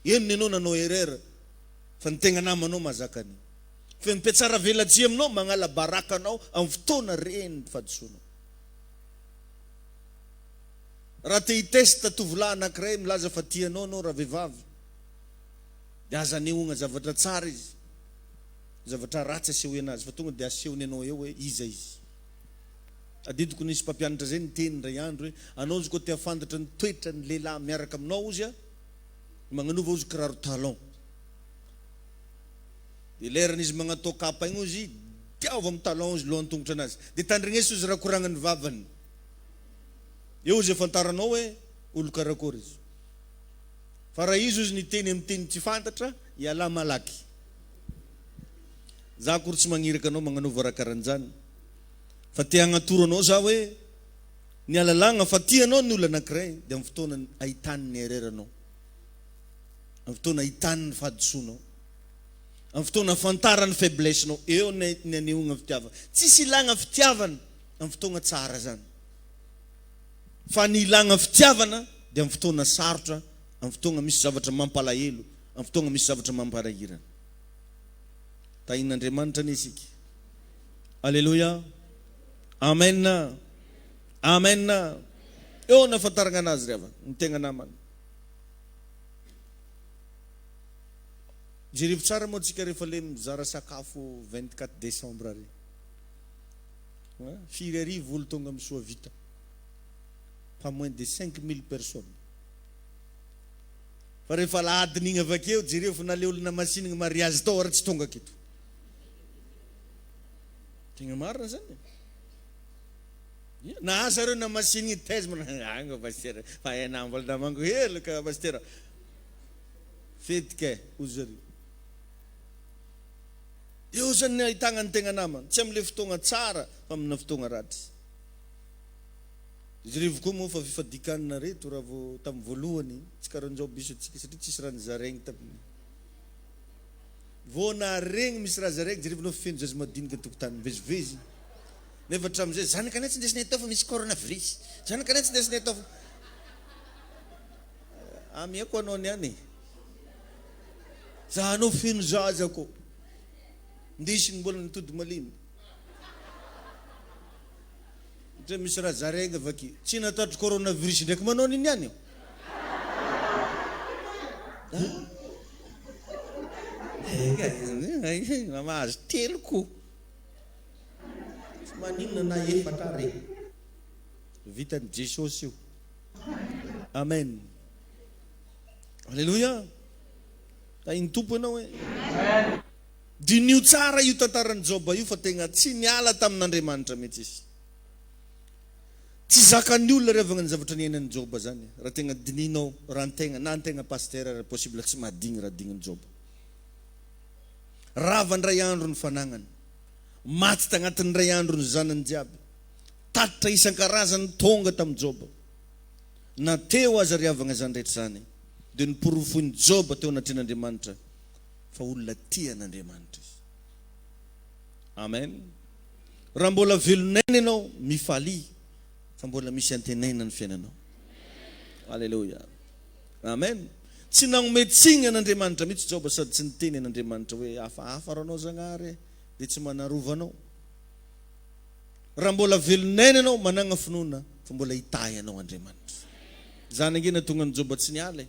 Eny ianao nanao erreur fa ny tegna namanao mahazaka an'io. Fa ny mpiatsara velatsihy aminao magnala baraka anao amin'ny fotoana reny ny fahadisoanao. Raha te hi-test tovolahy anankiray milaza fa tia anao anao ravehivavy dia aza anehoagna zavatra tsara izy, zavatra ratsy asehoy anazy fa tonga dia asehony anao eo hoe iza izy. Tadidiko nisy mpampianatra zay niteny indray andro hoe anao izy koa te hafantatra ny toetran'ny lehilahy miaraka aminao ozy a, magnanova ozy kiraro talon. Dia leran'izy magnatao kapa igny ozy diavo amin'ny talon ozy lohan-tongotra anazy. Dia tandrigneso ozy raha koragnan'ny vavany. Eo izy afantaranao hoe olo karakory izy. Fa raha izy ozy niteny amin'ny teny tsy fantatra, ialahy malaky. Za akory tsy magniraka anao magnanova raha karanjany. Fa te hagnatoro anao za hoe ny alalagna fa tia anao ny olo anakiray dia amin'ny fotoana ahitany ny erreur anao. Amin'ny fotoana ahitany ny fahadisoanao. Amin'ny fotoana afantarany ny faiblesse nao. Eo ny anehoagna fitiavana. Tsisy ilagna fitiavana amin'ny fotoagna tsara zany. Fa ny ilagna fitiavana dia amin'ny fotoana sarotra, amin'ny fotoagna misy zavatra mampalahelo, amin'ny fotoagna misy zavatra mamparahirana. Tahin'Andriamanitra anie isika. Aleloia. Amen. Amen. Eo no ahafantaragna anazy ry havana, ny tegna namana. Jerevo tsara moa tsika rehefa le mizara sakafo 24 décembre re. Firy arivo olo tonga am Soavita? Pas moins de 5000 personnes. Fa rehefa alahadin'igny avakeo jereo fa na le olona masinigny mariazy tao ary tsy tonga aketo. Tegna marina zany e. Na asa reo namasinigny thèse agny pasitera fa hainà mbola namango heloka pasitera. Fety kay hozy zareo. Eo zany ny ahitagna ny tegna namana, tsy amle fotoagna tsara fa amina fotoagna ratsy. Jereo koa moa fa fifadikanina reto raha vao tamin'ny voalohany, tsy karanjao biso antsika satria tsisy raha nizaraigny tamin'ny vao naharegny misy raha zaraigny, jereo anao feno zaza madinika an-tokotany mivezivezy nefa hatramin'izay zanakanay tsy ndesinay atao fa misy coronavirus, zanakanay tsy ndesinay atao fa amiako anao niany e. Zahanao feno zaza ko. Ndesiny mbola nitody malemy. Ndre misy raha zaraigna vaky. Tsy natatry coronavirus ndraiky manao nini any io. Mahazo telo ko. Tsy maninona na efatra ary. Vitan'i Jesosy io. Amen. Aleloia. Tahin'ny Tompo ianao e. Diniho tsara io tantaran'i Joba io fa tegna tsy niala tamin'Andriamanitra mihitsy izy. Tsy zakan'ny olona ry havagna ny zavatra niainan'i Joba zany. Raha tegna dinihinao, raha antegna, na antegna pasitera ary possible tsy mahadigny raha dignin'i Joba. Rava indray andro ny fanagnany. Maty tagnatin'ny indray andro ny zanany jiaby. Tatitra isan-karazany tonga tamin'i Joba. Na teo aza ry havagna izany rehetra izany, dia noporofoin'i Joba teo anatrehan'Andriamanitra fa olona tia an'Andriamanitra izy. Amen. Raha mbola velon'aina ianao, mifalia fa mbola misy antenaina ny fiainanao. Aleloia. Amen. Tsy nagnomey tsiny an'Andriamanitra mihitsy Joba sady tsy niteny an'Andriamanitra hoe hafahafa ranao Zagnahary e, dia tsy manarova anao. Raha mbola velon'aina ianao, managna finoana fa mbola hitahy anao Andriamanitra. Izany ange nahatonga an'i Joba tsy niala e.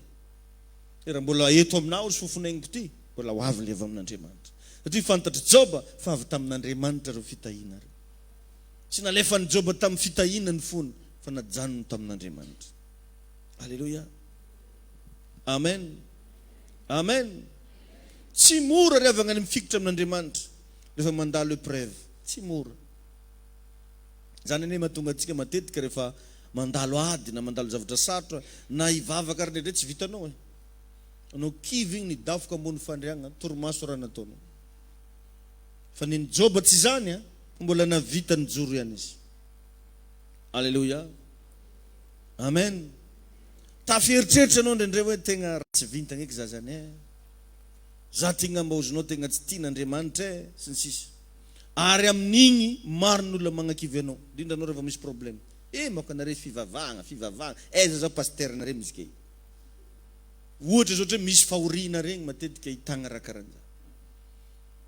Raha mbola eto aminao ry fofon'aigniko ity, mbola ho avy ny avy amin'Andriamanitra. Satria fantatr'i Joba fa avy tamin'Andriamanitra ireo fitahiana ireo. Tsy nalefan'i Joba tamin'ny fitahiana ny fony, fa najanony tamin'Andriamanitra. Aleloia. Amen. Amen. Tsy mora ry havagna ny mifikitra amin'Andriamanitra rehefa mandalo épreuve. Tsy mora. Izany anie mahatonga antsika matetika rehefa mandalo ady na mandalo zavatra sarotra na hivavaka ary indraindray tsy vitanao e. Anao kivy igny nidafoka ambony fandriagna, torimaso raha nataonao. Fa nen'i Joba tsy izany a, fa mbola nahavita nijoro ihany izy. Aleloia. Amen. Tafieritreritra anao indraindray hoe tegna ratsy vintagna eky za zany e. Za ty ngamba ozonao tegna tsy tian'Andriamanitra e, sy ny sisa. Ary amin'igny maro ny olona magnakivy anao, indrindra anao rehefa misy problème. Eh maka nare fivavahagna, fivavahagna, aiza zao pasteur nare mizika io. Ohatra zao ohatra hoe misy fahoriana regny matetika ahitagna raha karan'zany.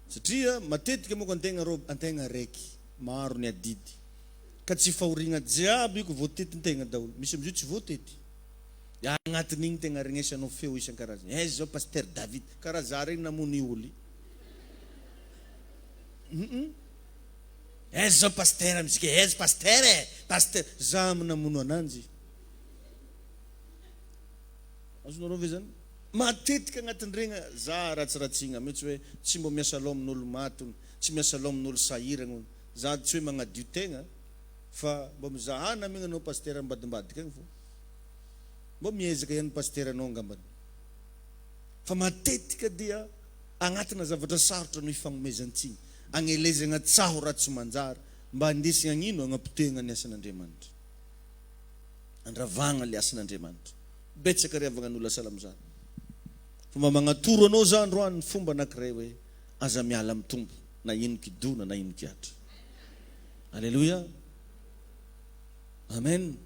Satria matetika moko antegna rô antegna raiky, maro ny adidy. Ka tsy fahoriagna jiaby io ko voatetin-tegna daholo. Misy amizio tsy voatety. Agnatin'igny tegna aregnesanao feo isan-karazany. Aiza zao Pasteur David? Karaha za regny namono i olo i. Hum. Aiza zao Pasteur amizika e? Aiza Pasteur e? Pasteur. Za namono ananjy. Azonareo ve zany? Matetika agnatin'iregny za ratsiratsiagna mihitsy hoe tsy mbô miasa loha amin'olo maty hono, tsy miasa loha amin'olo sahiragna hono. Za tsy hoe magnadio tegna fa mbô mizaha namigna anao Pasitera ambadimbadika agny fô. Mbô miezaka ihany Pasitera anao angambany. Fa matetika dia agnatina zavatra sarotra no ifagnomezan-tsiny, agnelezagna tsaho raha tsy manjary mba andesigna agnino agnapotehagna ny asan'Andriamanitra. Andravagna le asan'Andriamanitra. Betsaka ry havagna ny olona sahala amizany. Fa mba magnatoro anao za androany ny fomba anakiray hoe aza miala amin'ny Tompo na ino kidona na ino kiatra. Aleloia. Amen.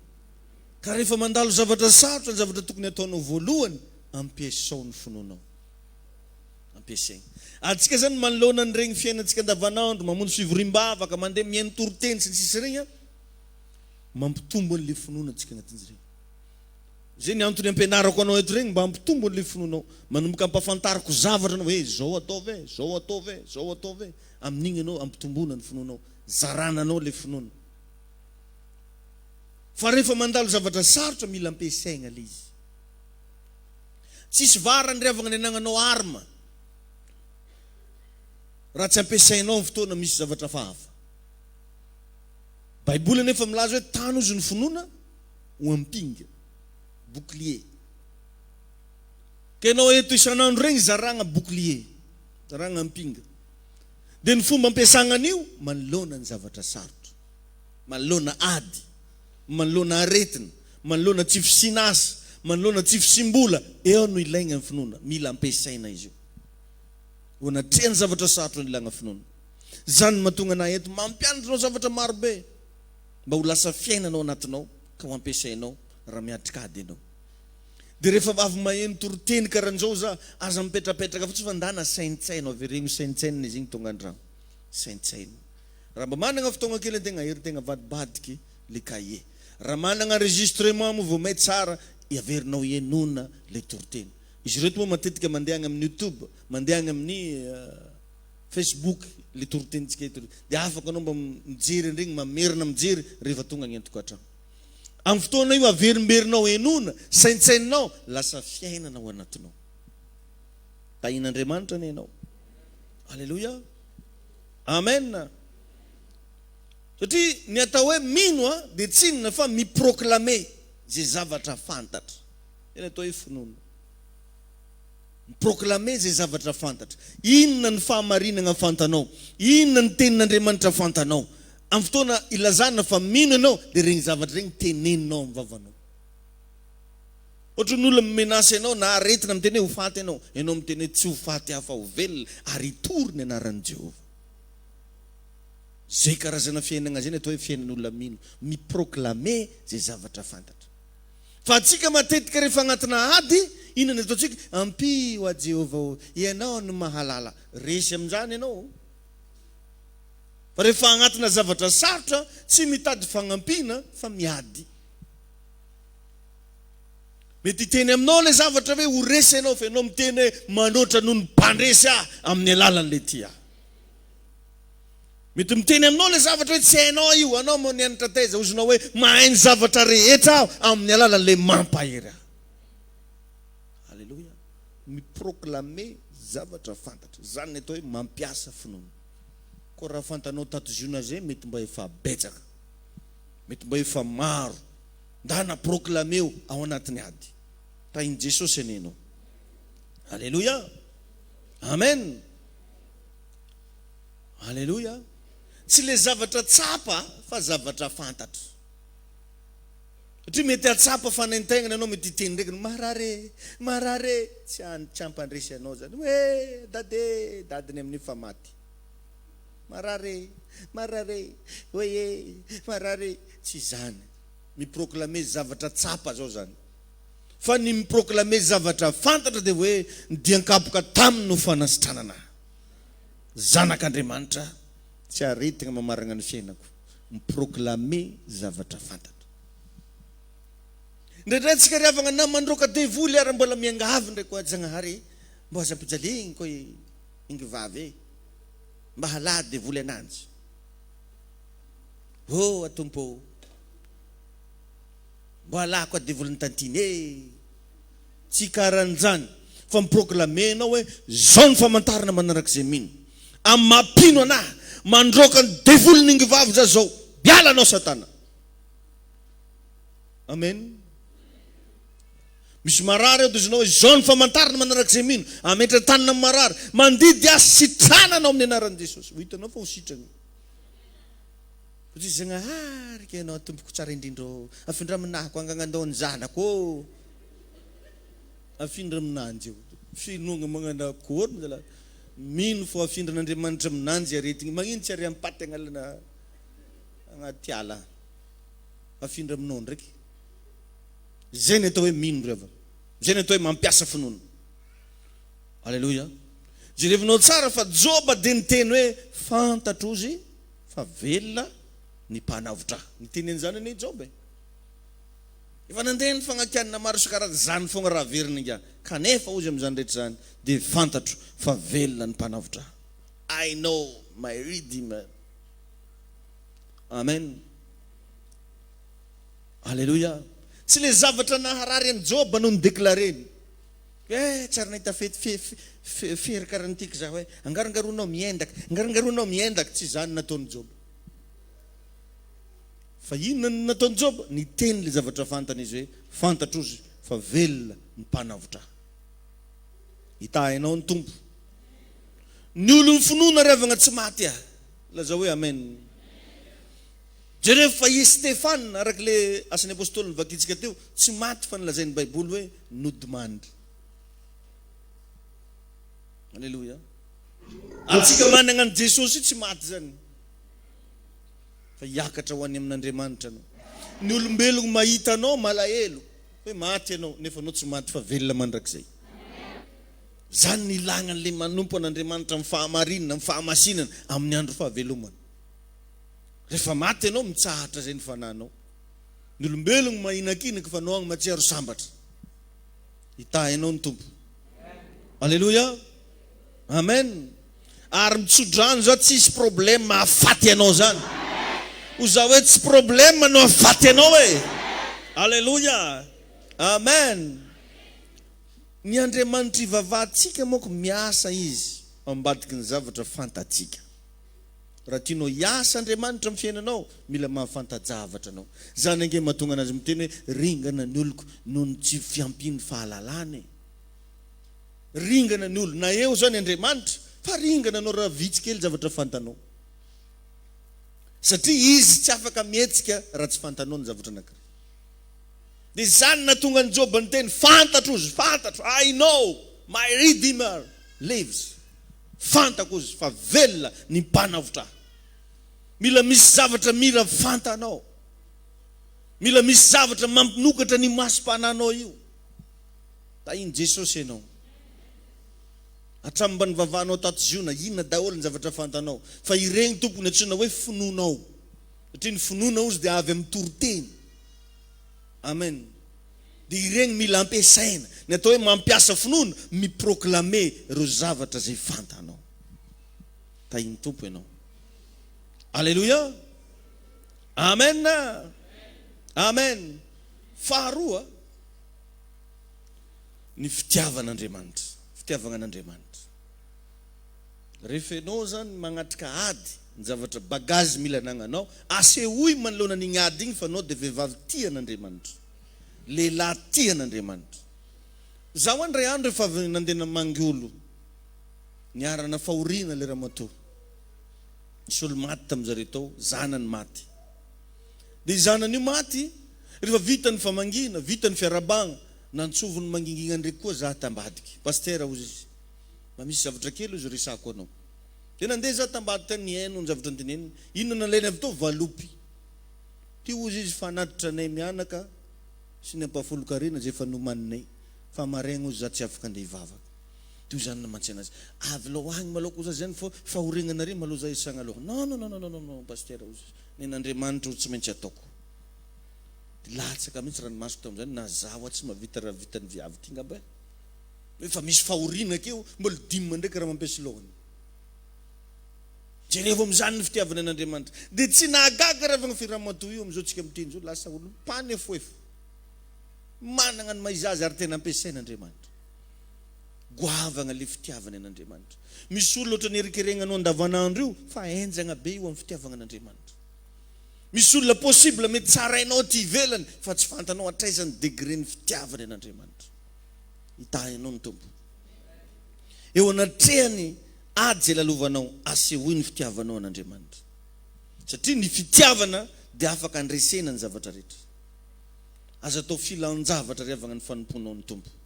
Ka rehefa mandalo zavatra sarotra ny zavatra tokony ataonao voalohany, ampiasao ny finoanao. Ampiasaina. Antsika zany manoloana an'iregny fiainantsika andavanandro, mamonjy fivoriam-bavaka, mandeha mihaino toriteny sy ny sisa regny an, mampitombo an'le finoana antsika anatin'izy regny. Zay ny antony ampianarako anao eto regny mba hampitombo an'le finoanao. Manomboka ampafantariko zavatra anao hoe zao ataovy e, zao ataovy e, zao ataovy e. Amin'igny ianao ampitomboana ny finoanao, zarana anao le finoana. Fa rehefa mandalo zavatra sarotra mila ampiasaigna le izy. Tsisy vara ny havagna ny anagnanao arme raha tsy ampiasainao amin'ny fotoana misy zavatra hafahafa. Baiboly anefa milaza hoe tano izy ny finoana ho ampinga, bouclier. Ka ianao eto isan'andro regny zaragna bouclier, zaragna ampinga. Dia ny fomba ampiasagna an'io manoloana ny zavatra sarotra, manoloana ady, manoloana aretina, manoloana tsy fisiana asa, manoloana tsy fisiam-bola, eo no ilaigna ny finoana, mila ampiasaina izy io. Eo anatrehan'ny zavatra sarotra no ilagna finoana. Izany no mahatonga anah eto mampianatra anao zavatra maro be mba ho lasa fiainana ao anatinao ka ho ampiasainao raha miatrika ady ianao. Dia rehefa avy maheno toriteny karan'izao za, aza mipetrapetraka fotsiny fa ndana saintsaino, avereno saintsainina izy igny tonga an-dragno. Saintsaino. Raha mba managna fotoagna kely antegna, aherin-tegna avadibadiky le cahier. Raha managna enregistrement moa vao may tsara, averinao henoina le toriteny. Izy ireto moa matetika mandeha agny amin'ny youtube, mandeha agny amin'ny Facebook le toritenintsika eto dia afaka anao mba mijery an'regny, mamerina mijery rehefa tonga agny an-tokantragno. Amin'ny fotoana io averimberinao henoina, saintsaininao, lasa fiainana ao anatinao. Tahian'Andriamanitra anie ianao. Aleloia. Amen. Satria ny atao hoe mino dia tsy inona fa mi-proclamer izay zavatra fantatra. Izay ny atao hoe finoana. Mi-proclamer izay zavatra fantatra. Inona ny fahamarinana fantanao? Inona ny tenin'Andriamanitra fantanao? Amin'ny fotoana ilazana fa mino ianao dia ireny zavatra ireny teneninao amin'ny vavanao. Ohatra ny olona mi-menace anao na aretina miteny hoe ho faty ianao, ianao miteny hoe tsy ho faty aho fa ho velona ary hitory ny anaran'i Jehovah. Izay karazana fiainana izay ny atao hoe fiainan'olona mino, mi-proclamer izay zavatra fantatra. Fa antsika matetika rehefa agnatina ady, inona ny ataontsika? Ampio aho Jehovah ô, Ianao no mahalala. Resy amin'izany ianao. Fa rehefa agnatina zavatra sarotra, tsy mitady fagnampiana fa miady. Mety hiteny aminao ilay zavatra hoe ho resy ianao, fa ianao miteny hoe manoatra noho ny mpandresy aho amin'ny alalan'ilay tia ahy. Mety miteny aminao ilay zavatra hoe tsy hainao io, anao moa nianatra taiza, ozonao hoe mahay ny zavatra rehetra aho amin'ny alalan'ilay mampahery ahy. Aleloia. Mi-proclamer zavatra fantatra. Izany ny atao hoe mampiasa finoana. Koa raha fantanao tato Ziona izay mety mba efa betsaka. Mety mba efa maro. Ndana proclameo ao anatin'ny ady. Tahin'i Jesosy anie ianao. Aleloia. Amen. Aleloia! Tsy ilay zavatra tsapa fa zavatra fantatra. Satria mety hahatsapa fanaintainana ianao, mety hiteny ndraiky, marary e, marary e, tsy any, tsy hampandresy anao zany. Hoe dada e, dadiny amin'io fa maty. Marary e, marary e, hoe e, marary e, tsy izany. Mi-proclamer zavatra tsapa zao zany. Fa ny mi-proclamer zavatra fantatra dia hoe ny dian-kapoka taminy no fanasitranana ahy. Zanak'Andriamanitra, tsy aretigna mamaragna ny fiainako. Mi-proclamer zavatra fantatra. Indraindray antsika ry havagna na mandroaka devoly ary mbola miangavy ndray koa Jagnahary e, mbô aza ampijaligny koa i ingy vavy e, mba halà devoly ananjy. Ô a Tompo ô, mbô halà koa devolin'ny tantine e. Tsy karan'izany fa mi-proclamer ianao hoe zao ny famantarana manarak'izay mino. Amin'ny maha mpino anah, mandroaka ny devolin'ny ingy vavy za zao, miala anao satana. Amen. Misy marary ao dia izinao hoe izao ny famantarana manarak'izay mino. Ametra tanana amin'ny marary. Mandidy ahy sitrana anao amin'ny anaran'i Jesosy. Ho hitanao fa ho sitrana. Ho tsy Zagnahary ka ianao tompoko tsara indrindra ô. Afindra aminahako angagnandao ny zanako ô. Afindra aminanjy io. Finoagna magnano akory zalahy. Mino fô afindran'Andriamanitra aminanjy aretigny. Magnino tsy ary ampaty agnalana agnaty ala. Afindra aminao ndraiky. Zay ny atao hoe mino ry havana. Zay ny atao hoe mampiasa finoana. Aleloia. Jerevinao tsara fa Joba dia niteny hoe fantatro ozy fa velona ny mpanavotra ahy. Niteny an'izany anie Joba e. Efa nandeha ny fagnakianana maro isan-karazany, izany foagna raha averina ingahy. Kanefa ozy amin'izany rehetra izany dia fantatro fa velona ny mpanavotra ahy. I know my Redeemer. Amen. Aleloia. Tsy le zavatra naharary an'i Joba no ni-declarer-ny. Eh, tsy ary nahita fety fery karaha ny tiako zaho eh. Angarongaronao miendaka, angarongaronao miendaka. Tsy izany nataon'i Joba. Fa inona no nataon'i Joba? Niteny le zavatra fantany izy hoe, fantatro ozy fa velona ny mpanavotra ahy. Hitahy anao ny Tompo. Ny olon'ny finoana ry havagna tsy maty ah. Lazao hoe amen. Jereo fa i Stefana, araka ilay Asan'ny Apostoly novakintsika teo, tsy maty fa nolazain'ny Baiboly hoe nodimandry. Aleloia. Antsika manana an'i Jesosy io tsy maty izany. Fa hiakatra ho any amin'Andriamanitra anao. Ny olombelogno mahita anao malahelo hoe maty ianao nefa anao tsy maty fa velona mandrakizay. Izany no ilagna an'ilay manompo an'Andriamanitra amin'ny fahamarinana, amin'ny fahamasinana, amin'ny andro fahavelomana. Rehefa maty ianao, mitsahatra izay ny fanahinao. Ny olombelogno mahinakinaka fa anao agny matsiaro sambatra. Hitahy anao ny Tompo. Aleloia. Amen. Ary mitsodrano zao tsisy problème mahafaty anao zany. Ho za hoe tsy problème no hahafaty anao e. Aleloia. Amen. Ny Andriamanitra ivavahantsika manko miasa Izy ao ambadiky ny zavatra fantatsika. Raha tianao hiasa Andriamanitra amin'ny fiainanao, mila mahafanta-javatra anao. Izany ange mahatonga anazy miteny hoe ringana ny oloko noho ny tsy fiampian'ny fahalalana e. Ringana ny olona. Na eo izany Andriamanitra, fa ringana anao raha vitsy kely zavatra fantanao. Satria Izy tsy afaka mihetsika raha tsy fantanao ny zavatra anankiray. Dia izany nahatonga an'i Joba niteny, fantatro ozy, fantatro, I know my Redeemer lives. Fantako ozy fa velona ny mpanavotra ahy. Mila misy zavatra mila fantanao. Mila misy zavatra mampinokatra ny masom-pananao io. Tahin'i Jesosy ianao. Hatramin'ny mba nivavahanao tato Ziona, inona daholo ny zavatra fantanao? Fa ireny tompony antsoina hoe finoanao. Satria ny finoana ozy dia avy amin'ny toriteny. Amen. Dia ireny mila ampiasaina. Ny atao hoe mampiasa finoana, mi-proclamer ireo zavatra izay fantanao. Tahin'ny Tompo ianao. Alléluia. Amen. Amen. Faharoa, ny fitiavan'Andriamanitra. Fitiavagna an'Andriamanitra. Rehefa ianao zany magnatrika ady, ny zavatra bagage mila anagnanao, asehoy manoloana an'igny ady igny fa anao dia vehivavy tia an'Andriamanitra, lehilahy tia an'Andriamanitra. Zaho indray andro efa avy nandeha namangy olo, niharana fahoriana le ramatoa, nisy olo maty tamin'zareo tao, zanany maty. Dia zanany io maty, rehefa vita ny famangiana, vita ny fiarahabagna, nantsoviny mangingigna ndreky koa za tambadiky. Pasitera hozy izy. Mba misy zavatra kely hozy resahako anao. Dia nandeha za tambadika tany nihaino ny zavatra noteneniny. Inona nalainy avy tao? Valopy. Ty hozy izy fanatitra anay mianaka sy ny ampahafolon-karena izay efa nomaninay. Fa maraigna hozy za tsy afaka andeha hivavaka. Toy izany namantsy anazy. Avy lao agny malao koa za zany fô fahoriagnanare malao za isagna aloha. Non non non non non non Pasteur ozy izy. Nen'Andriamanitra ozy tsy maintsy ataoko. De latsaka mihitsy ranomasoko tamin'izany na za hoa tsy mahavita raha vitan'ny viavy ty ngamba e. Efa misy fahoriana akeo mbola dimy ndraiky raha mampiasy lohany. Jerevo amin'izany ny fitiavana an'Andriamanitra. Dia tsy nahagaga raha vao ramatoa io amin'izao tsika miteny izao lasa olo mpanefoefo. Managna ny maha izy azy ary tena ampiasain'Andriamanitra. Goavagna le fitiavany an'Andriamanitra. Misy olona ohatran'ny erikeregnanao andavanandro io fa henjagna be io amin'ny fitiavagna an'Andriamanitra. Misy olona possible mety tsarainao aty ivelany fa tsy fantanao hatraiza ny degré ny fitiavany an'Andriamanitra. Hitahy anao ny Tompo. Eo anatrehany ady izay lalovanao, asehoy ny fitiavanao an'Andriamanitra. Satria ny fitiavana dia afaka andresena ny zavatra rehetra. Aza atao filan-javatra ry havagna ny fanompoanao ny Tompo.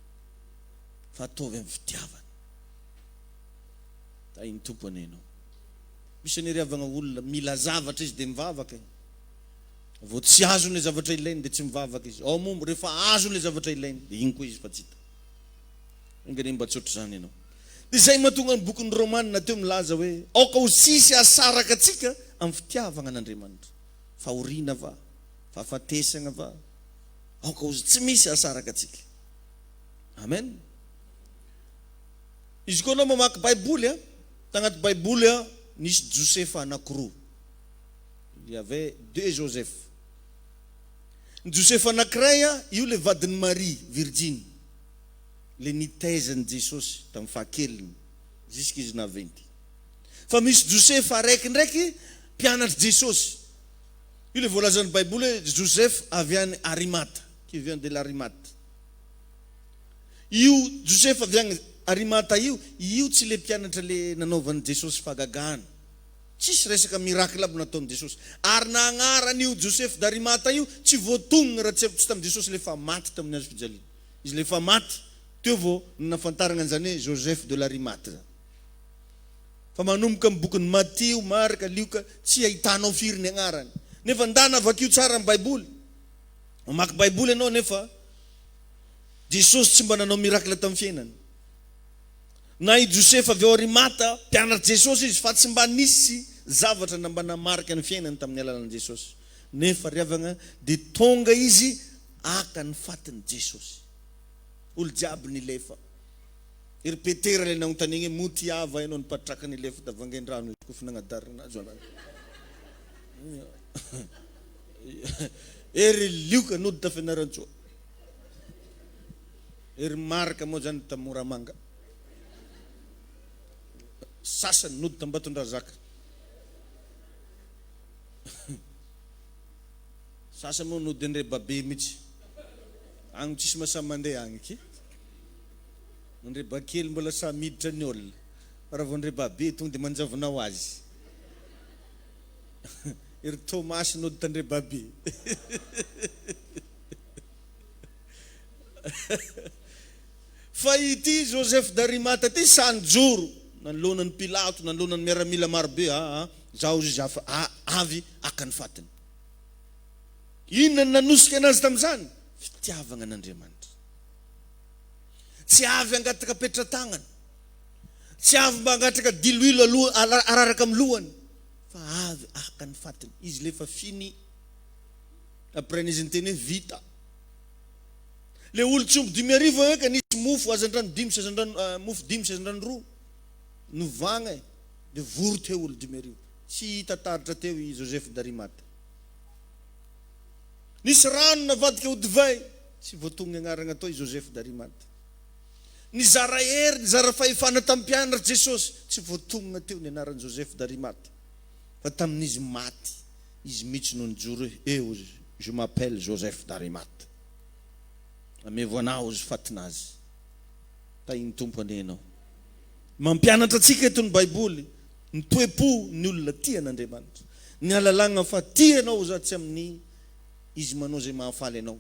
Fa ataovy amin'ny fitiavana. Tahin'ny Tompo anie ianao. Misy anie ry havagna olona mila zavatra izy dia mivavaka e. Vao tsy azony ilay zavatra ilainy dia tsy mivavaka izy. Ao moa rehefa azony ilay zavatra ilainy dia iny koa izy fa tsy hita. Enga anie mba tsy ohatr'izany ianao. Dia izay mahatonga ny bokin'ny Romana teo milaza hoe aoka ho tsisy hahasaraka antsika amin'ny fitiavagna an'Andriamanitra. Fahoriana va? Fahafatesagna va? Aoka ho tsy misy hahasaraka antsika. Amen. Izy koa anao mamaky Baiboly a, tagnaty Baiboly a, nisy Josefa anakiroa. Il y avait deux Joseph. Ny Josefa anakiray a, io le vadin'i Maria virjiny, le nitaiza an'i Jesosy tamin'ny fahakeliny jusque izy naventy. Fa misy Josefa araiky ndraiky mpianatr'i Jesosy. Io le voalazan'ny Baiboly hoe Joseph avy any Arimata, qui vient de l'Arimate. Io Josefa avy agny Arimata io, io tsy le mpianatra le nanaovan'i Jesosy fahagagana. Tsisy resaka miracle aby nataon'i Jesosy. Ary na agnaran'io Joseph d'Arimata io tsy voatognona raha tsy tsy tamin'i Jesosy le fa maty tamin'ny hazo fijaliana. Izy le fa maty teo vao nafantaragna an'izany hoe Joseph de l'Arimate zany. Fa manomboka amin'ny bokin'i Matio, Marka, Lioka tsy ahitanao firy ny agnarany. Nefa ndana vakio tsara ny baiboly. Mamaky baiboly ianao nefa Jesosy tsy mba nanao miracle tamin'ny fiainany. Na i Josefa avy ao Arimata, mpianatr'i Jesosy izy, fa tsy mba nisy zavatra na mba namarika ny fiainany tamin'ny alalan'i Jesosy. Nefa ry havagna dia tonga izy haka ny fatin'i Jesosy. Olo jiaby nilefa. Ery Petera ilay nagnontaniagna hoe moa tiava ianao nipatraka nilefa tavangain-drano izy koa fa nagnadarana azy anao. Ery Lioka nody ta Fianarantsoa. Ery Marka moa zany ta Moramanga. Sasany nody t'Ambatondrazaka. Sasany moa nody Andrebabe mihitsy. Agny tsisy mahasahy mandeha agny ki. Andrebakely mbola sahy miditra ny olona. Fa raha vao Andrebabe tonga dia manjavona ho azy. Ery Tomasy nody t'Andrebabe. Fa ity Joseph d'Arimata ity sahy nijoro nanoloana an'i Pilato, nanoloana ny miaramila marobe, aa, izaho hozy izy afa, avy haka ny fatiny. Inona no nanosika anazy tamin'izany? Fitiavagna an'Andriamanitra. Tsy avy hangataka petra-tagnana, tsy avy mba hangatraka diloilo aloha araraka amin'ny lohany, fa avy haka ny fatiny. Izy le efa fini. Après n'izy niteny hoe vita. Le olo tsy omby 5000 hoe ka nisy mofo hazandrano dimy sy hazandrano mofo dimy sy hazandrano roa novagna e de vory teo olo 5000. Tsy hita taritra teo i Joseph d'Arimata. Nisy rano navadika ho divay, tsy voatonona agnaragna tao i Joseph d'Arimata. Nizara hery, nizara fahefana tamin'ny mpianatra Jesosy, tsy voatonona teo ny anaran'i Joseph d'Arimata. Fa tamin'izy maty, izy mihitsy no nijoro hoe, Eh, hozy, je m'appelle Joseph d'Arimate. Amevo anah, hozy, fatin'azy. Tahin'ny Tompo anie ianao. Mampianatra antsika eto ny Baiboly ny toe-po ny olona tia an'Andriamanitra. Ny ahalalagna fa tia anao za tsy amin'ny izy manao izay mahafaly anao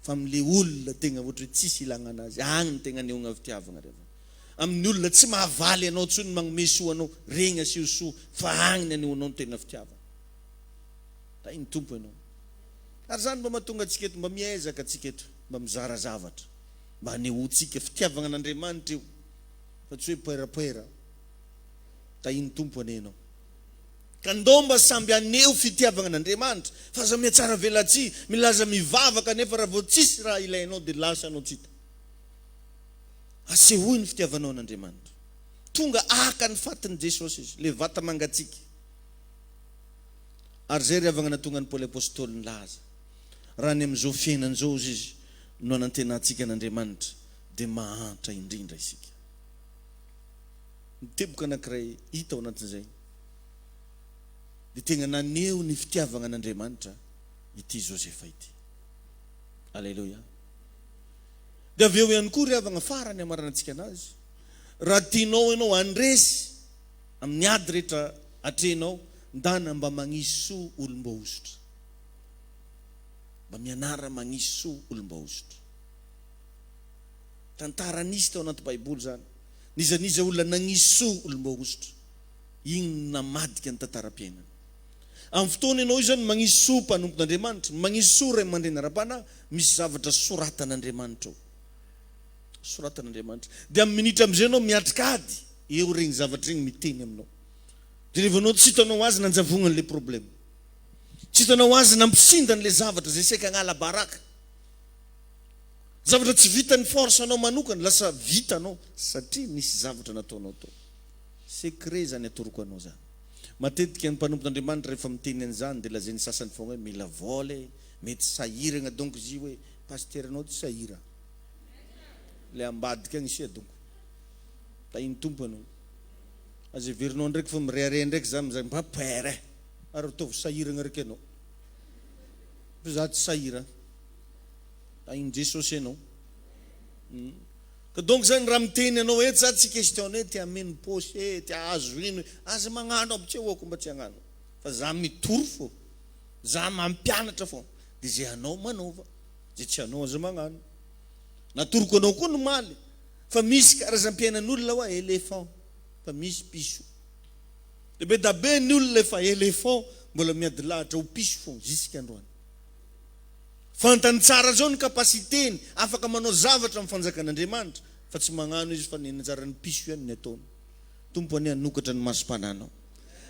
fa amin'le olona tegna ohatra hoe tsisy ilagna anazy, agny no tegna anehoagna fitiavagna ry havana. Amin'ny olona tsy mahavaly anao intsony magnome soa anao, regny asio soa fa agny ny anehoanao ny tena fitiavana. Tahin'ny Tompo ianao. Ary izany mba mahatonga antsika eto, mba miezaka antsika eto, mba mizara zavatra, mba hanehoantsika fitiavagna an'Andriamanitra io. Fa tsy hoe poerapoera. Tahin'ny Tompo anie ianao. Ka ndao mba samby haneho fitiavagna an'Andriamanitra fa aza mihatsara velatsihy, milaza mivavaka nefa raha vao tsisy raha ilainao dia lasa anao tsy hita. Asehoy ny fitiavanao an'Andriamanitra. Tonga haka ny fatin'i Jesosy izy, ilay vata mangatsiaka. Ary izay ry havagna nahatonga an'i Paoly Apostoly nilaza, raha ny amin'izao fiainana izao hozy izy no anantenantsika an'Andriamanitra dia mahantra indrindra isika. Ny teboka anankiray hita ao anatin'izay dia tegna naneho ny fitiavagna an'Andriamanitra ity Josefa ity. Aleloia. Dia avy eo ihany koa ry havagna farany hamaranantsika anazy, raha tianao ianao handresy amin'ny ady rehetra atrehinao, ndana mba magnisy soa olom-boahosotra. Mba mianara magnisy soa olom-boahosotra. Tantara nisy tao anaty Baiboly izany. N'iza n'iza olona nagnisy soa olom-boahosotra, igny no namadika ny tantaram-piainany. Amin'ny fotoana ianao io izany magnisy soa mpanompon'Andriamanitra, magnisy soa ray aman-dreny ara-panahy, misy zavatra soratan'Andriamanitra ao. Soratan'Andriamanitra. Dia amin'ny minitra amin'izay ianao miatrika ady, eo regny zavatra regny miteny aminao. Dia rehefa anao tsy hitanao azy nanjavogna an'ilay problème. Tsy hitanao azy nampisinda an'ilay zavatra izay saika hagnala baraka. Zavatra tsy vitan'ny force anao manokana lasa vitanao satria nisy zavatra nataonao tao. Secret zany atoroko anao zany. Matetika ny mpanompon'Andriamanitra rehefa miteny an'izany dia lazain'ny sasany foagna hoe mila vola e, mety sahiragna donc izy io e, pasiteranao tsy sahira. Ilay ambadika agny isia donko. Tahin'ny Tompo anao. Aza heverinao ndraiky fa mirehareha ndraiky za amizay mba père e. Ary ataovy sahiragna raiky anao. Fa za tsy sahira. Tahin'i Jesosy ianao. Ka donc zany raha miteny anao eto za tsy question hoe te hameno paosy e, te hahazo ino e, aza magnano aby tsy ahoako mba tsy hagnano fa za mitory fô, za mampianatra fô, de ze anao manaova, ze tsy anao aza magnano. Natoroko anao koa ny omaly fa misy karazam-piainan'olona hoa éléphant fa misy piso. De be da be ny olona efa éléphant mbola miady lahatra ho piso fô jusqu'androany. Fantany tsara zao ny capacité-ny, afaka manao zavatra amin'ny fanjakan'Andriamanitra, fa tsy magnano izy fa ny anjaran'ny piso ihany ny ataony. Tompo anie hanokatra ny masom-pananao.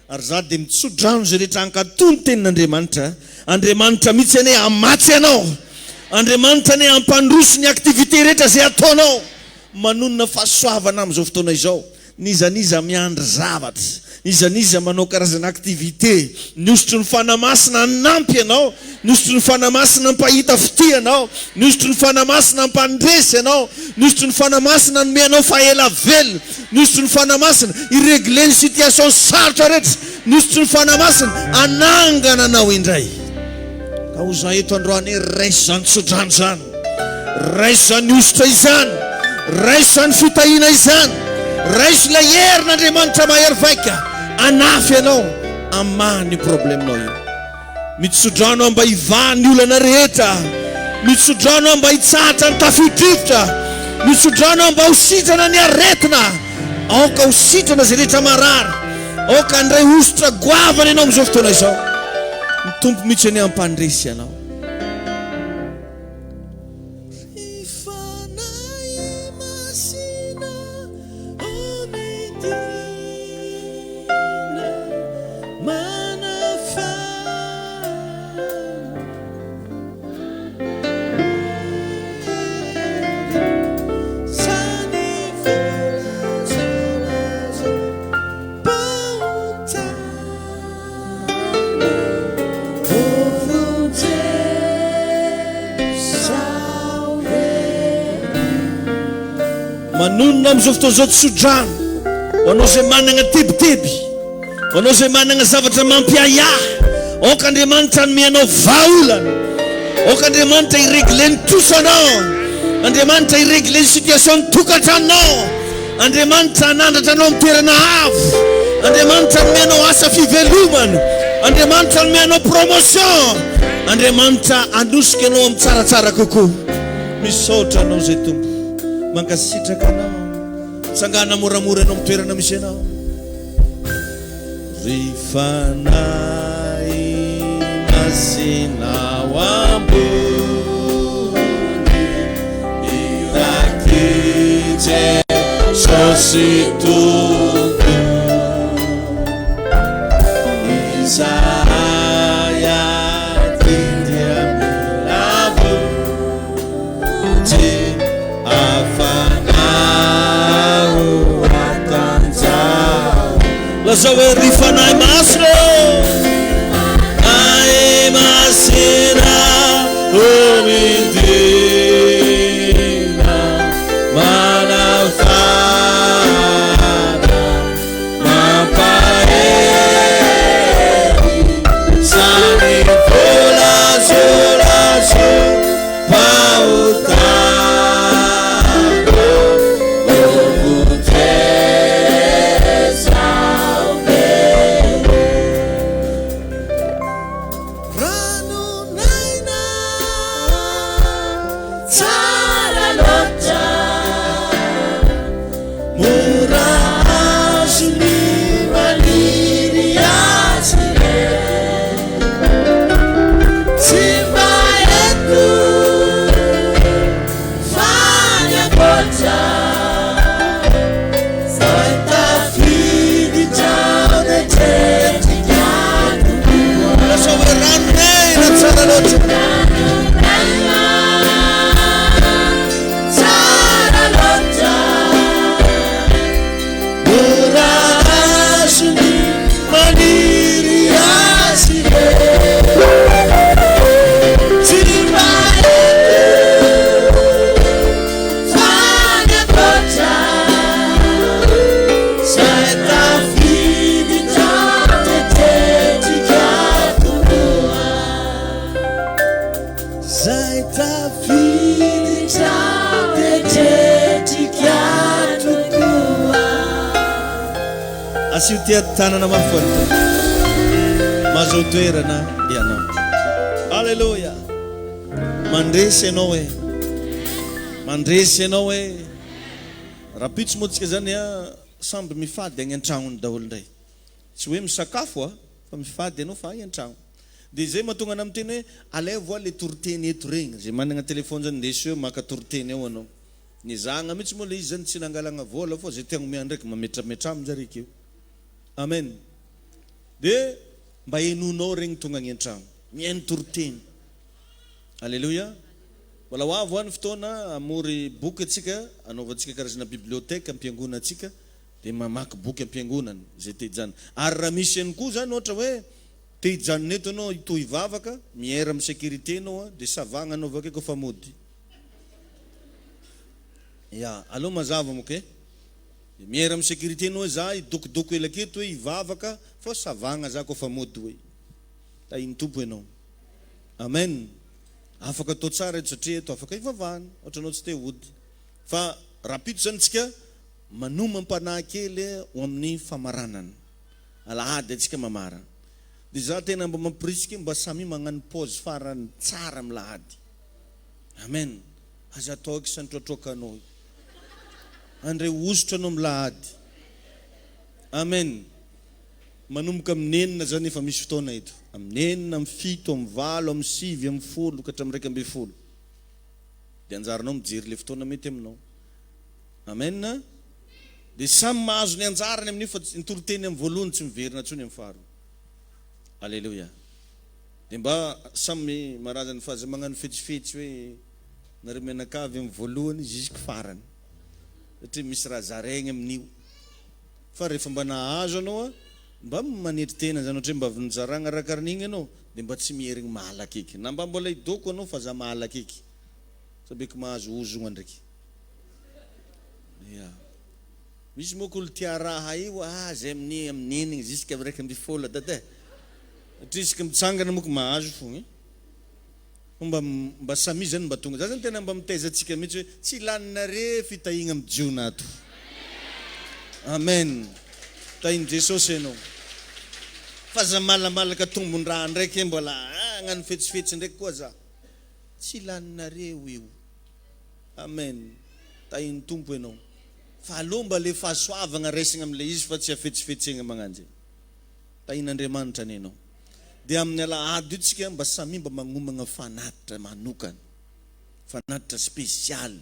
Ary za dia mitsodrano izay rehetra hankatò ny tenin'Andriamanitra, Andriamanitra mihitsy anie hamatsy anao, Andriamanitra anie hampandroso ny activité rehetra izay ataonao. Manonona fahasoavana amin'izao fotoana izao. N'iza n'iza miandry zavatra, n'iza n'iza manao karazana activité, ny hosotry ny Fanahy Masina hanampy anao, ny hosotry ny Fanahy Masina hampahita fitia anao, ny hosotry ny Fanahy Masina hampandresy anao, ny hosotry ny Fanahy Masina hanome anao fahela velona, ny hosotry ny Fanahy Masina hi-regler ny situation sarotra rehetra, ny hosotry ny Fanahy Masina hanangana anao indray. Ka ho za eto androany hoe raiso izany tsodrano izany. Raiso izany hosotra izany. Raiso izany fitahiana izany. Raiso ilay herin'Andriamanitra mahery vaika hanafy anao hamaha ny probleminao io. Mitsodrano aho mba hivaha ny olana rehetra. Mitsodrano aho mba hitsahatra ny tafio-drivotra. Mitsodrano aho mba ho sitrana ny aretina. Aoka ho sitrana izay rehetra marary. Aoka handray hosotra goavana ianao amin'izao fotoana izao. Ny Tompo mihitsy anie hampandresy anao. Ry Fanahy Masina ô midina manafana. Manonona amin'izao fotoana izao tsodrano ho anao izay manana tebiteby, ho anao izay manana zavatra mampiahiahy. Aoka Andriamanitra hanome anao vahaolana. Aoka Andriamanitra hi-regler ny trosanao. Andriamanitra hi-regler ny situation ny tokantranonao. Andriamanitra hanandratra anao amin'ny toerana avo. Andriamanitra hanome anao asa fivelomana. Andriamanitra hanome anao promotion. Andriamanitra hanosika anao amin'ny tsaratsara kokoa. Misaotra anao izay Tompo. Mankasitraka anao. Tsangana moramora ianao amin'ny toerana misy anao. Ry Fanahy Masina ao ambony, irak'i Jesosy. Jesosy Tompo Izahay aty dia mila vonjy Afanao atanjaho Lazao hoe ry Fanahy Masina ô Fanahy Masina ô midina Manafana mampahery Samy voalazolazo pahotana Ranon'aina tsara loatra, mora azo ny maniry azy ireny. Tsy mba eto fa any ankoatra, izay tafiditra ao an-tretrika tokoa. Lazao hoe ranon'aina tsara loatra. Ranon'aina tsara loatra. Mora azo ny maniry azy ireny. Tsy mba eto fa any ankoatra. Izay tafiditra tetetrika tokoa. Zay tafiditra dia tretrika tokoa. Asio tia tanana mafy ho an'ny Tompo. Mahazoa toerana ianao. Aleloia. Mandresy ianao e. Mandresy ianao e. Rahampitso moa tsika zany a samby mifady agny an-tragnony daholo ndray. Tsy hoe misakafo a, fa mifady ianao fa any an-tragno. Dia izay mahatonga anah miteny hoe alaivo hoa le toriteny eto regny, zay managna telephone zany ndeso eo maka toriteny ao anao. Nezahagna mihitsy moa le izy zany tsy nangalagna vola fa zay te hagnomea ndraiky mametrametra aminjare akeo. Amen. Dia mba henonao regny tonga agny an-tragno. Mihaino toriteny. Aleloia. Mbola ho avy hoa ny fotoana hamory boky antsika, hanaovantsika karazana bibliothèque am-piangonantsika. Dia mamaky boky am-piangonana izay te hijanona. Ary raha misy ihany koa izany ohatra hoe te hijanona eto ianao hitohy hivavaka, miera amin'ny sécurité ianao an, dia ça va agnanaovako eo kofa mody. Ya, aleo mazava moka e. Dia miera amin'ny sécurité ianao hoe za hidokodoko ela aketo hoe hivavaka fa ça va agna za kofa mody hoe. Tahin'ny Tompo ianao. Amen. Afaka atao tsara eto satria eto afaka hivavahana, ohatra anao tsy te hody. Fa rahampitso izany tsika Manomam-panahy kely ho amin'ny famaranana. Alahady antsika mamarana. Dia za tena mba mampirisika mba samia magnano pause farany tsara amin'ny lahady. Amen. Aza atao eky santroatroaka anao io. Handray hosotra anao amin'ny lahady. Amen. Manomboka amin'ny enina zany efa misy fotoana eto. Amin'ny enina, amin'ny fito, amin'ny valo, amin'ny sivy, amin'ny folo ka hatramin'ny 11. Dia anjaranao mijery ilay fotoana mety aminao. Amen Dia samy mahazo ny anjarany amin'io fa ny toriteny amin'ny voalohany tsy miverina intsony amin'ny faharoa. Aleloia. Dia mba samy marazany fa aza magnano fetsifetsy hoe nareo mianakavy amin'ny voalohany jusque farany. Satria misy raha zaraigny amin'io. Fa rehefa mba nahazo anao a, mba manetry tena zany ohatra hoe mba avy nizaragna arakaran'igny anao dia mba tsy miherigny malaky eky. Na mba mbola hidoko anao fa za malaky eky. Sabeko mahazo ozogna ndraiky. Ya. Misy moa kolo tia raha io ah zay amin'ny amin'ny enigny jusqu'à 11 dada e. Satria isaka mitsangana moko mahazo fogna e. Fa mba mba samia zany mba tonga. Za zany tena mba mitaiza antsika mihitsy hoe tsy laninare fitahiagna am jiona ato. Amen. Tahin'i Jesosy ianao. Fa za malamalaka tombon-draha ndraiky mbola hagnano fetsifetsy ndraiky koa za. Tsy laninareo io. Amen tahin'ny Tompo enao fa aleo mba le fahasoavagna raisigna amle izy fa tsy hafetsifetsegna magnanjy tahin'Andriamanitra anie enao de amin'ny alahady io tsika mba samia mba magnomagna fanatitra manokana fanatitra spesialy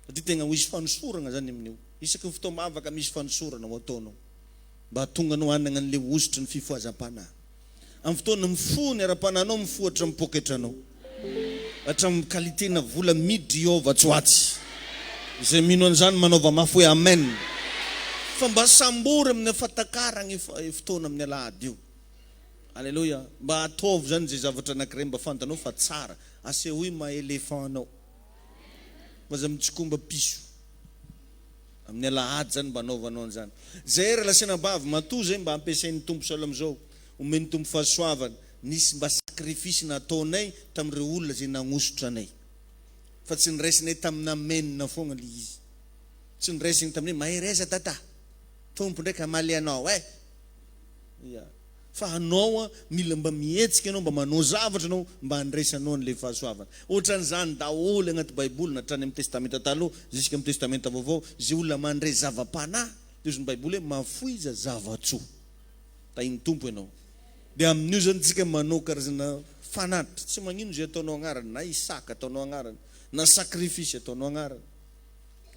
satria tegna ho hisy fanosoragna zany amin'io. Isaky ny fotoam-bavaka misy fanosorana ho ataonao mba hahatonga anao hanana an'ilay hosotry ny fifohazam-panahy. Amin'ny fotoana mifoha ny ara-panahinao mifoha hatramin'ny poketranao. Hatramin'ny qualité-na vola miditra hiova atsy ho atsy. Izay mino an'izany manaova mafy hoe Amen. Fa mba sambory amin'ny fahatakaragna io fotoana amin'ny alahady io. Aleloia. Mba ataovy izany izay zavatra anankiray mba fantanao fa tsara. Asehoy maha éléphant anao. Fa aza mitsikomba piso. Amin'ny alahady izany mba anaovanao an'izany. Izay ry lasenabavy, matoa izay mba ampiasain'ny Tompo sahala amin'izao, omen'ny Tompo fahasoavana, nisy mba sacrifice nataonay tamin'ireo olona izay nagnosotra anay. Fa tsy niraisinay tamin'ny amen foagna le izy. Tsy niraisiny tamin'ny hoe mahereza dada, Tompo ndraiky hamaly anao eh. Ya. Fa anao an, mila mba mihetsika ianao, mba manao zavatra ianao mba handraisanao an'ilay fahasoavana. Ohatran'izany daholo agnaty Baiboly, na hatrany amin'ny Testamenta Taloha jusqu'à amin'ny Testamenta Vaovao, izay olona mandray zava-panahy, dia hozy ny Baiboly hoe mahafoiza zava-tsoa. Tahin'ny Tompo ianao. Dia amin'io izany tsika manao karazana fanatitra, tsy magnino izay ataonao agnarany, na Isaka ataonao agnarany, na sacrifice ataonao agnarany.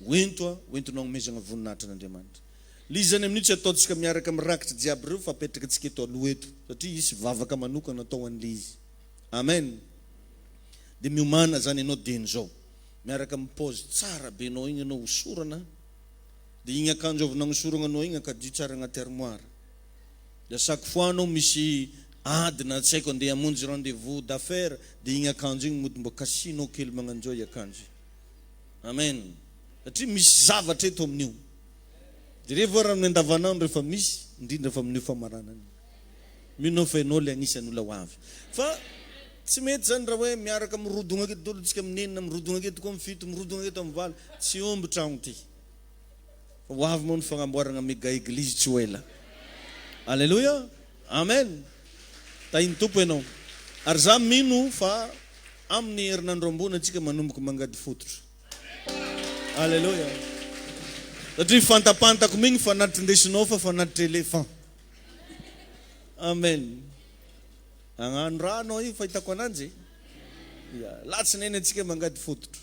Ho ento a, ho entinao agnomezagna voninahitra an'Andriamanitra. Le izy zany amin'io tsy ataontsika miaraka amin'ny rakitra jiaby ireo fa apetraka antsika eto aloha eto satria hisy vavaka manokana atao an'le izy. Amen. Dia miomàna zany ianao dieny izao. Miaraka amin'ny paozy tsara be nao igny ianao hosorana, dia igny akanjo avy nagnosoragna anao igny akadio tsara agnaty armoire. Dia chaque fois anao misy ady na tsy haiko andeha hamonjy rendez-vous d'affaires dia igny akanjo igny mody mba kasihinao kely magnanjao i akanjo igny. Amen. Satria misy zavatra eto amin'io. Jerevo ary amin'ny andavanandro efa misy, indrindra fa amin'io famaranana io. Mino aho fa ianao ilay anisan'ny olona ho avy. Fa tsy mety izany raha hoe miaraka mirodogna aketo daholo tsika amin'ny enina, mirodogna aketo koa amin'ny fito, mirodogna aketo amin'ny valo. Tsy omby tragno ity. Fa ho avy moa ny fagnamboaragna mega eglise tsy ho ela. Aleloia. Amen. Tahin'ny Tompo ianao. Ary za mino fa amin'ny herinandro ambony antsika manomboka mangady fototra. Aleloia. Satria fantapantako migny fanatitry ndesinao fa fanatitry éléphant. Amen. Agnano raha anao io fahitako ananjy. Ya, latsinainy antsika mangady fototra.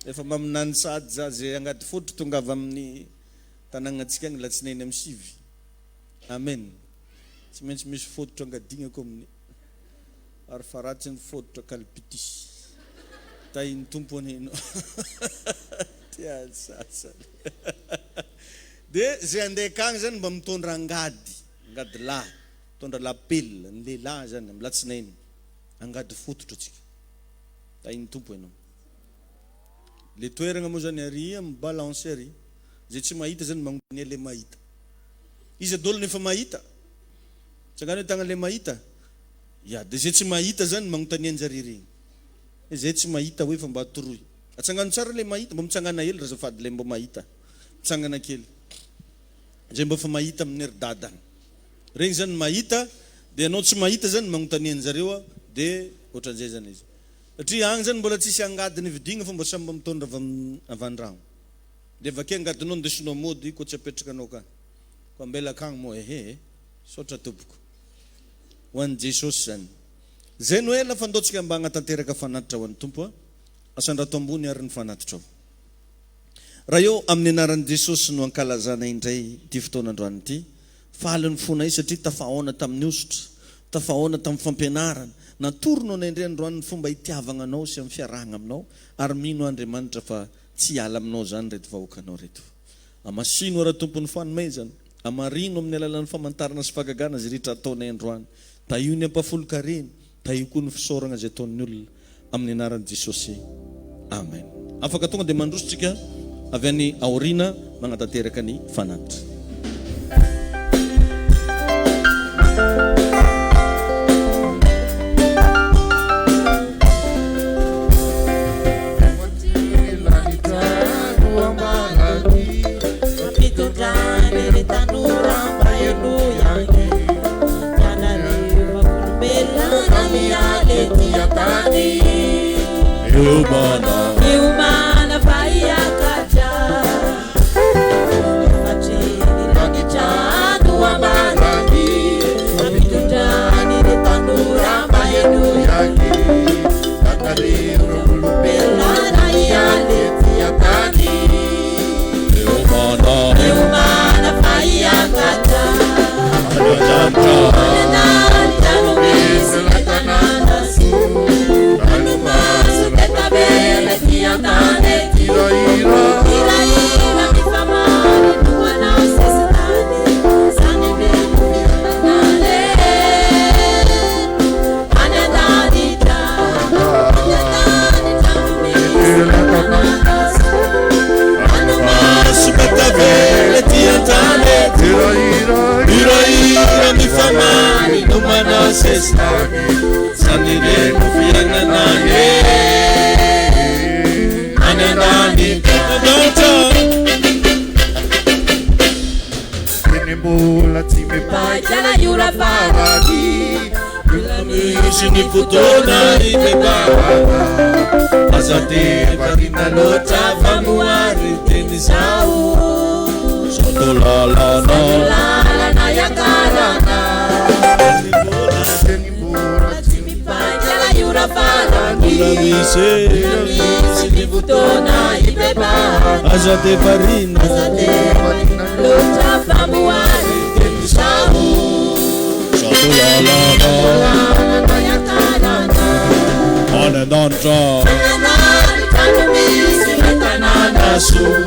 Efa maminany sahady za ze angady fototra tongava amin'ny tanàgnantsika agny latsinainy amin'ny sivy. Amen. Tsy maintsy misy fototra angadignako amin'ny ary fa ratsy ny fototra kalpitis. Tahin'ny Tompo anie ianao. Tian'ny sasany. Dia izay handeha akagny zany mba mitondra angady, angady lahy, mitondra lapela, ny lehilahy zany amin'ny latsinainy. Angady fototra tsika. Tahin'ny Tompo ianao. Le toeragna moa zany ary amin'ny balance ary. Izay tsy mahita zany magnontania le mahita. Iza dolo no efa mahita? Tsangano hoe tagna le mahita. Ya, de zay tsy mahita zany magnontania anjare regny. Hoe zay tsy mahita hoe fa mba atoroy. Atsangano tsara le mahita, mba mitsangana hely razafady le mba mahita. Mitsangana kely. Zay mba fa mahita amin'ny ry dada. Regny zany mahita, de anao tsy mahita zany magnontania anjareo de otran'izay zany izy. Satria agny zany mbola tsisy angady nividigna fa mba samy mba mitondra avy andragno. De avake angadinao ndesinao mody koa tsy apetrakanao ka. Koa ambela akagny moa ehe e. Saotra tompoko. Ho an'i Jesosy izany. Zay no ela fa ndao tsika mba hagnatanteraka fanatitra ho an'ny Tompo a. Asandrato ambony ary ny fanatitrao. Ray ô, amin'ny anaran'i Jesosy no ankalazana indray ity fotoana androany ity. Faly ny fonay satria tafahaona tamin'ny hosotra, tafahaona tamin'ny fampianarana. Natoronao anay indray androany ny fomba hitiavagna Anao sy amin'ny fiarahagna Aminao ary mino aho Andriamanitra fa tsy hiala Aminao izany ireto vahoakanao ireto. Amasino ara Tompo ny fanomezana. Hamarino amin'ny alalan'ny famantarana sy fahagagana izay rehetra ataonay androany. Tahio ny ampahafolon-karena, tahio koa ny fisaoragna izay ataon'ny olona. Amin'ny anaran'i Jesosy. Amen. Afaka tonga dia mandroso tsika avy any aoriana magnatanteraka ny fanatitra. manao sesitany. Zany re no fiainana e. Any an-danitra. An-danitra. Teny mbola tsy mipaika io rafarany. Mbola misy ny fotoana hibebahana. Aza dia variana loatra fa mohary teny izao. Zao to lalana. Lalana hiakarana. Teny mbola tsy mipaika io rafarany. Mbola misy Mbola misy ny fotoana hibebahana. Aza dia variana. Aza dia variana loatra fa mohary teny izao. Zao to lalana. Lalana hiakarana. Any an-danitra. Any an-danitra no misy ilay tanàna soa.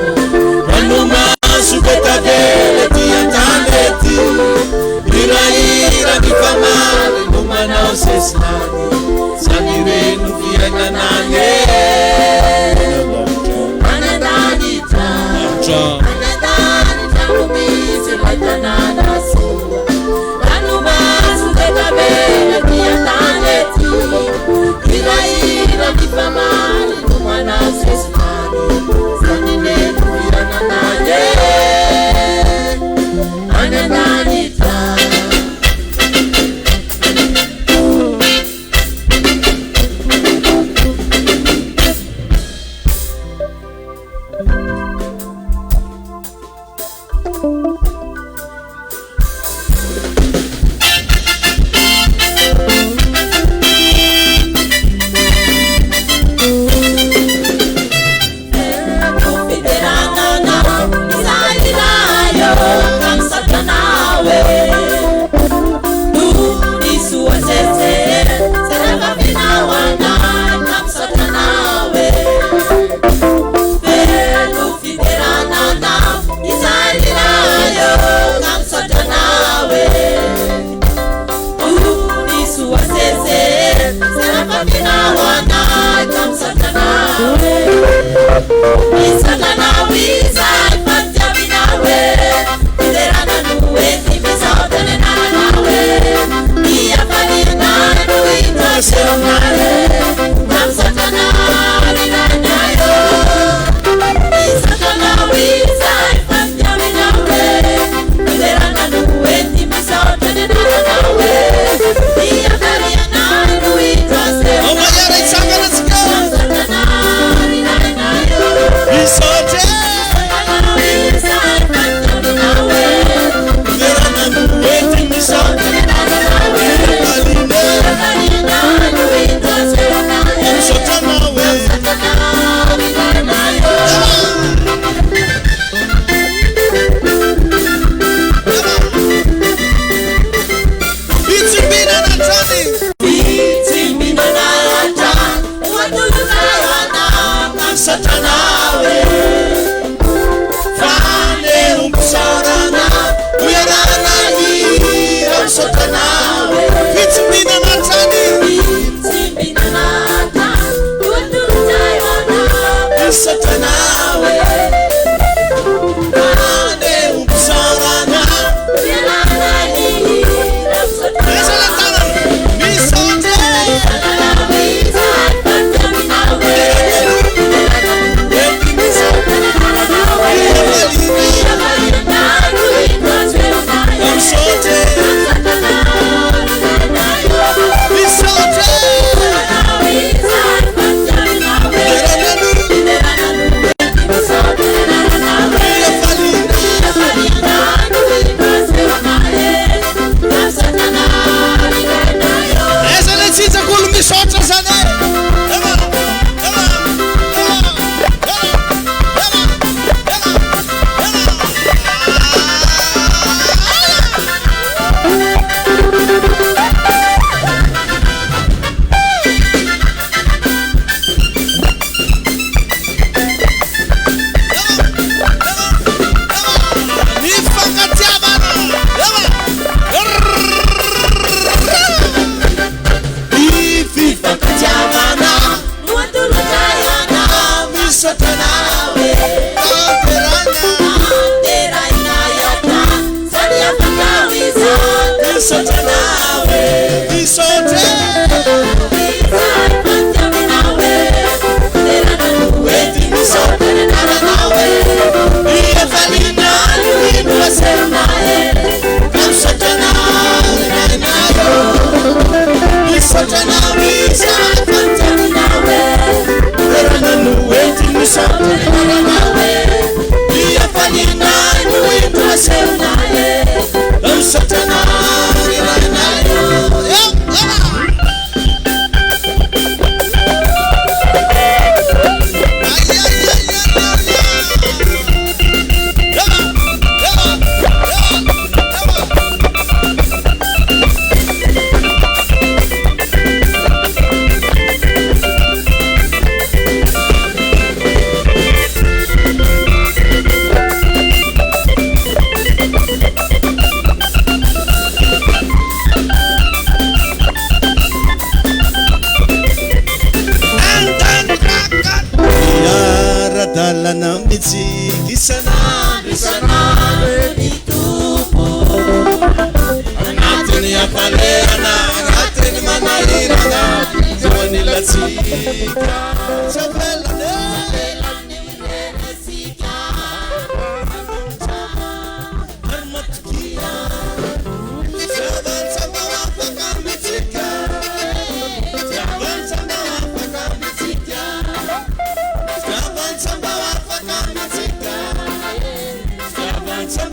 Ranomaso be tavela ety an-tany ety. Hirahira ny famaly no manao sesilany. Zany re no fiainana any e. Any an-danitra. Any an-danitra no misy ilay tanàna soa. Ranomaso be tavela ety an-tany ety. Hirahira ny famaly no manao sesilany. Zany re no fiainana any e. Any an-danitra.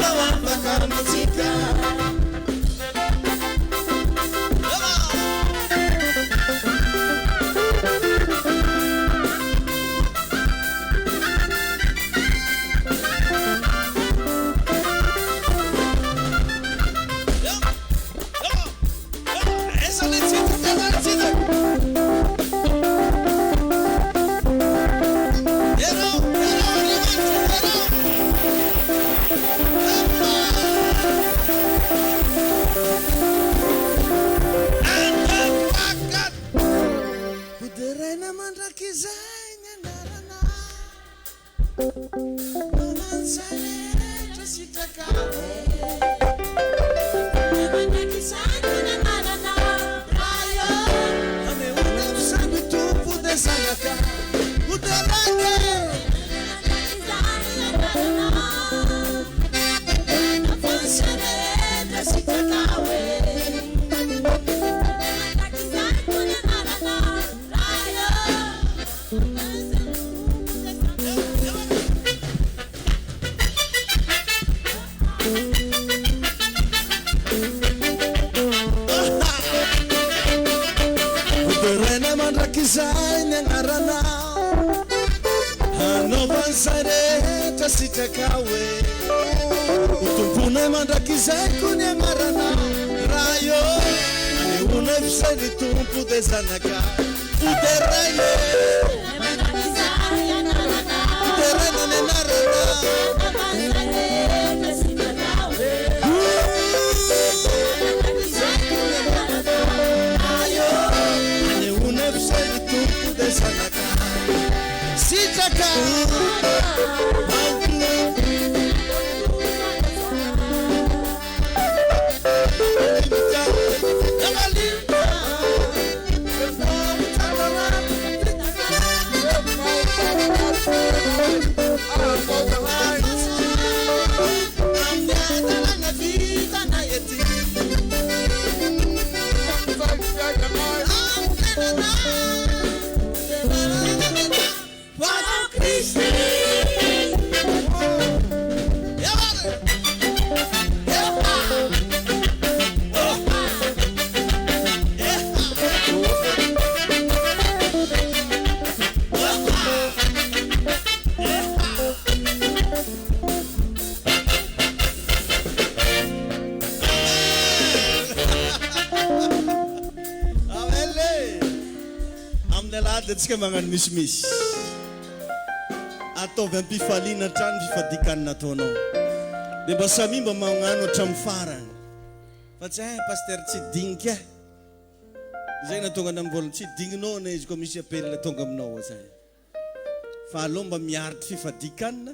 mba ho afaka amintsika. Hoderaina mandrakizay ny anaranao. Hoderaina mandrakizay ny anaranao, hanaovan'izay rehetra sitrakao e. Ho tomponay mandrakizay koa ny anaranao, Ray ô. Anehoanay f'izay ny Tompo dia Zanakao. Hoderaina e. Hoderaina ny anaranao. Anehoana f'izay ny Tompo dia Zanakao. Sitraka. Amen e! Amin'ny alahady antsika magnano misimisy. Ataovy am-pifaliana hatrany ny fifadian-kanina ataonao. Dia mba samia mba magnano hatramin'ny farany. Fa tsy eh pasteur tsy dinika eh. Izay nahatonga anah mivôlagna tsy digninao anie izy koa misy appel tonga aminao ao zay. Fa aleo mba miaritry fifadian-kanina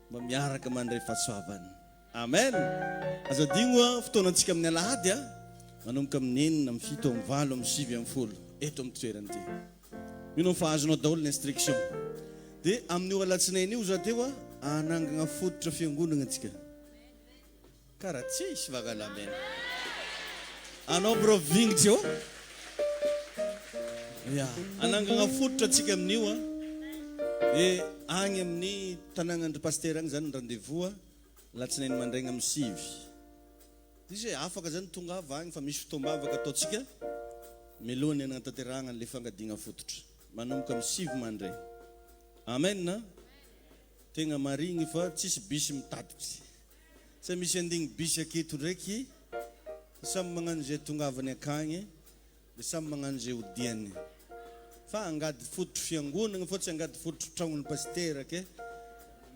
mba miaraka mandray fahasoavana. Amen! Aza adino a, fotoanantsika amin'ny alahady a, manomboka amin'ny enina, amin'ny fito, amin'ny valo, amin'ny sivy, amin'ny folo, eto amin'ity toerana ity. Mino aho fa azonao daholo ny instruction. Dia amin'io alatsinainy io za teo a, hanangana fototra fiangonana antsika. Karaha tsisy vagalamena. Anao bro vingitry ô. Ya, hanangana fototra antsika amin'io a. Dia agny amin'ny tanàgnan'dry pasitera agny zany ny rendez-vous a, alatsinainy mandraigna amin'ny sivy. Dia izay afaka zany tongava agny fa misy fotoam-bavaka ataontsika mialohan'ny hanatanterahagna an'ilay fangadiagna fototra. Manomboka amin'ny sivy mandraigna. Amen a. Tegna marigny fa tsisy bus mitatitry. Tsy misy andigny bus aketo ndraiky fa samy magnano izay tongavany akagny de samy magnano izay odiany. Fa angady fototry fiangonagna fô tsy angady fototry tragnon'ny pasitera ke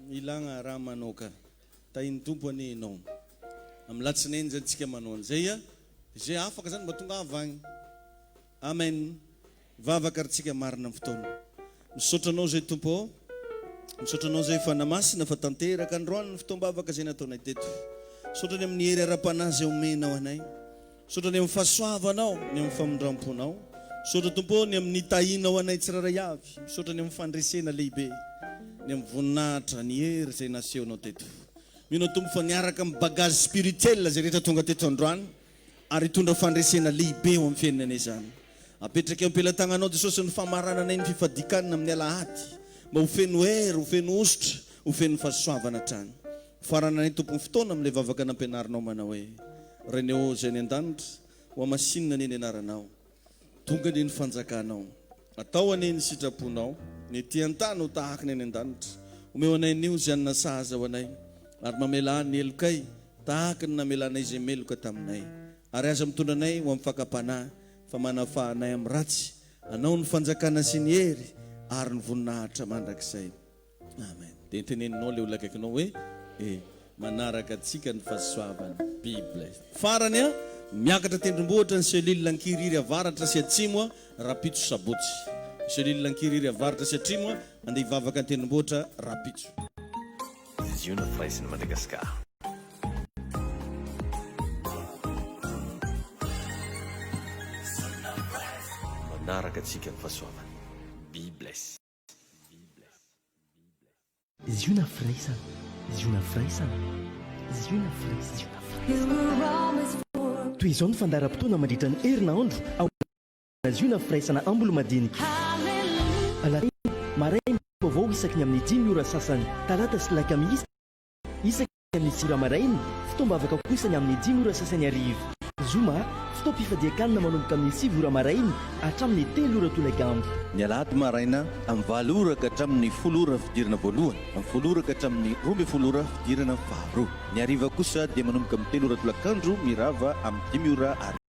ilagna raha manoka. Tahin'ny Tompo anie enao. Amin'ny latsinainy zany tsika manao an'izay a, de zay afaka zany mba tongava agny. Amen Vavaka ry tsika marina ny fotoana. Misaotra anao zay Tompo ô. Misaotra anao zay Fanahy Masina fa tanteraka androany ny fotoam-bavaka izay nataonay teto. Misaotra ny amin'ny hery ara-panahy izay omenao anay. Misaotra ny amin'ny fahasoavanao, ny amin'ny famindram-ponao. Misaotra Tompo ô ny amin'ny nitahianao anay tsirairay avy. Misaotra ny amin'ny fandresena lehibe, ny amin'ny voninahitra, ny hery izay nasehonao teto. Mino aho Tompo fa niaraka amin'ny bagage spirituel izay rehetra tonga teto androany. Ary hitondra fandresena lehibe eo amin'ny fiainanay izany. Apetraka eo am-pelatananao Jesosy ny famarananay ny fifadian-kanina amin'ny alahady, mba ho feno hery, ho feno hosotra, ho feno fahasoavana hatrany. Farananay Tompon'ny fotoana amin'ilay vavaka nampianarinao manao hoe, Rainay ô izay any an-danitra, hohamasinina anie ny anaranao. Tonga anie ny fanjakanao. Atao anie ny sitraponao, ny ety an-tany ho tahaka ny any an-danitra. Omeo anay anio izay hanina sahaza ho anay, ary mamelà ny helokay tahaka ny namelanay izay meloka taminay. Ary aza mitondra anay ho amin'ny fakam-panahy, fa manafaha anay amin'ny ratsy. Anao ny fanjakana sy ny hery ary ny voninahitra mandrakizay. Amen. Dia teneninao ilay olona akaikinao hoe e manaraka antsika ny fahasoavany. Be blessed. Farany a, miakatra tendrombohitra ny cellule Ankirihiry avaratra sy atsimo a, rapitso sabotsy. Cellule Ankirihiry avaratra sy atrimo a, andeha hivavaka an-tendrombohitra rapitso. Ziona Firaisan'i Madagasikara. Manaraka antsika ny fahasoavany. Be blessed. Ziona firaisana, ziona firaisana, ziona firaisana. Toy izao ny fandaharam-potoana mandritra ny herinandro ao Ziona firaisana Ambolomadinika. Alatsinainy, maraim-baovao isaky ny amin'ny dimy ora sasany, talata sy lakamisy isaky ny amin'ny sivy ora maraina, fotoam-bavaka kosa ny amin'ny dimy ora sasany hariva. Zoma, fotoam-pifadian-kanina manomboka amin'ny sivy ora maraina hatramin'ny telo ora tolakandro. Ny alahady maraina amin'ny valo ora ka hatramin'ny folo ora fidirana voalohany, amin'ny folo ora ka hatramin'ny 12 ora fidirana faharoa. Ny hariva kosa dia manomboka amin'ny telo ora tolakandro mirava amin'ny dimy ora hariva.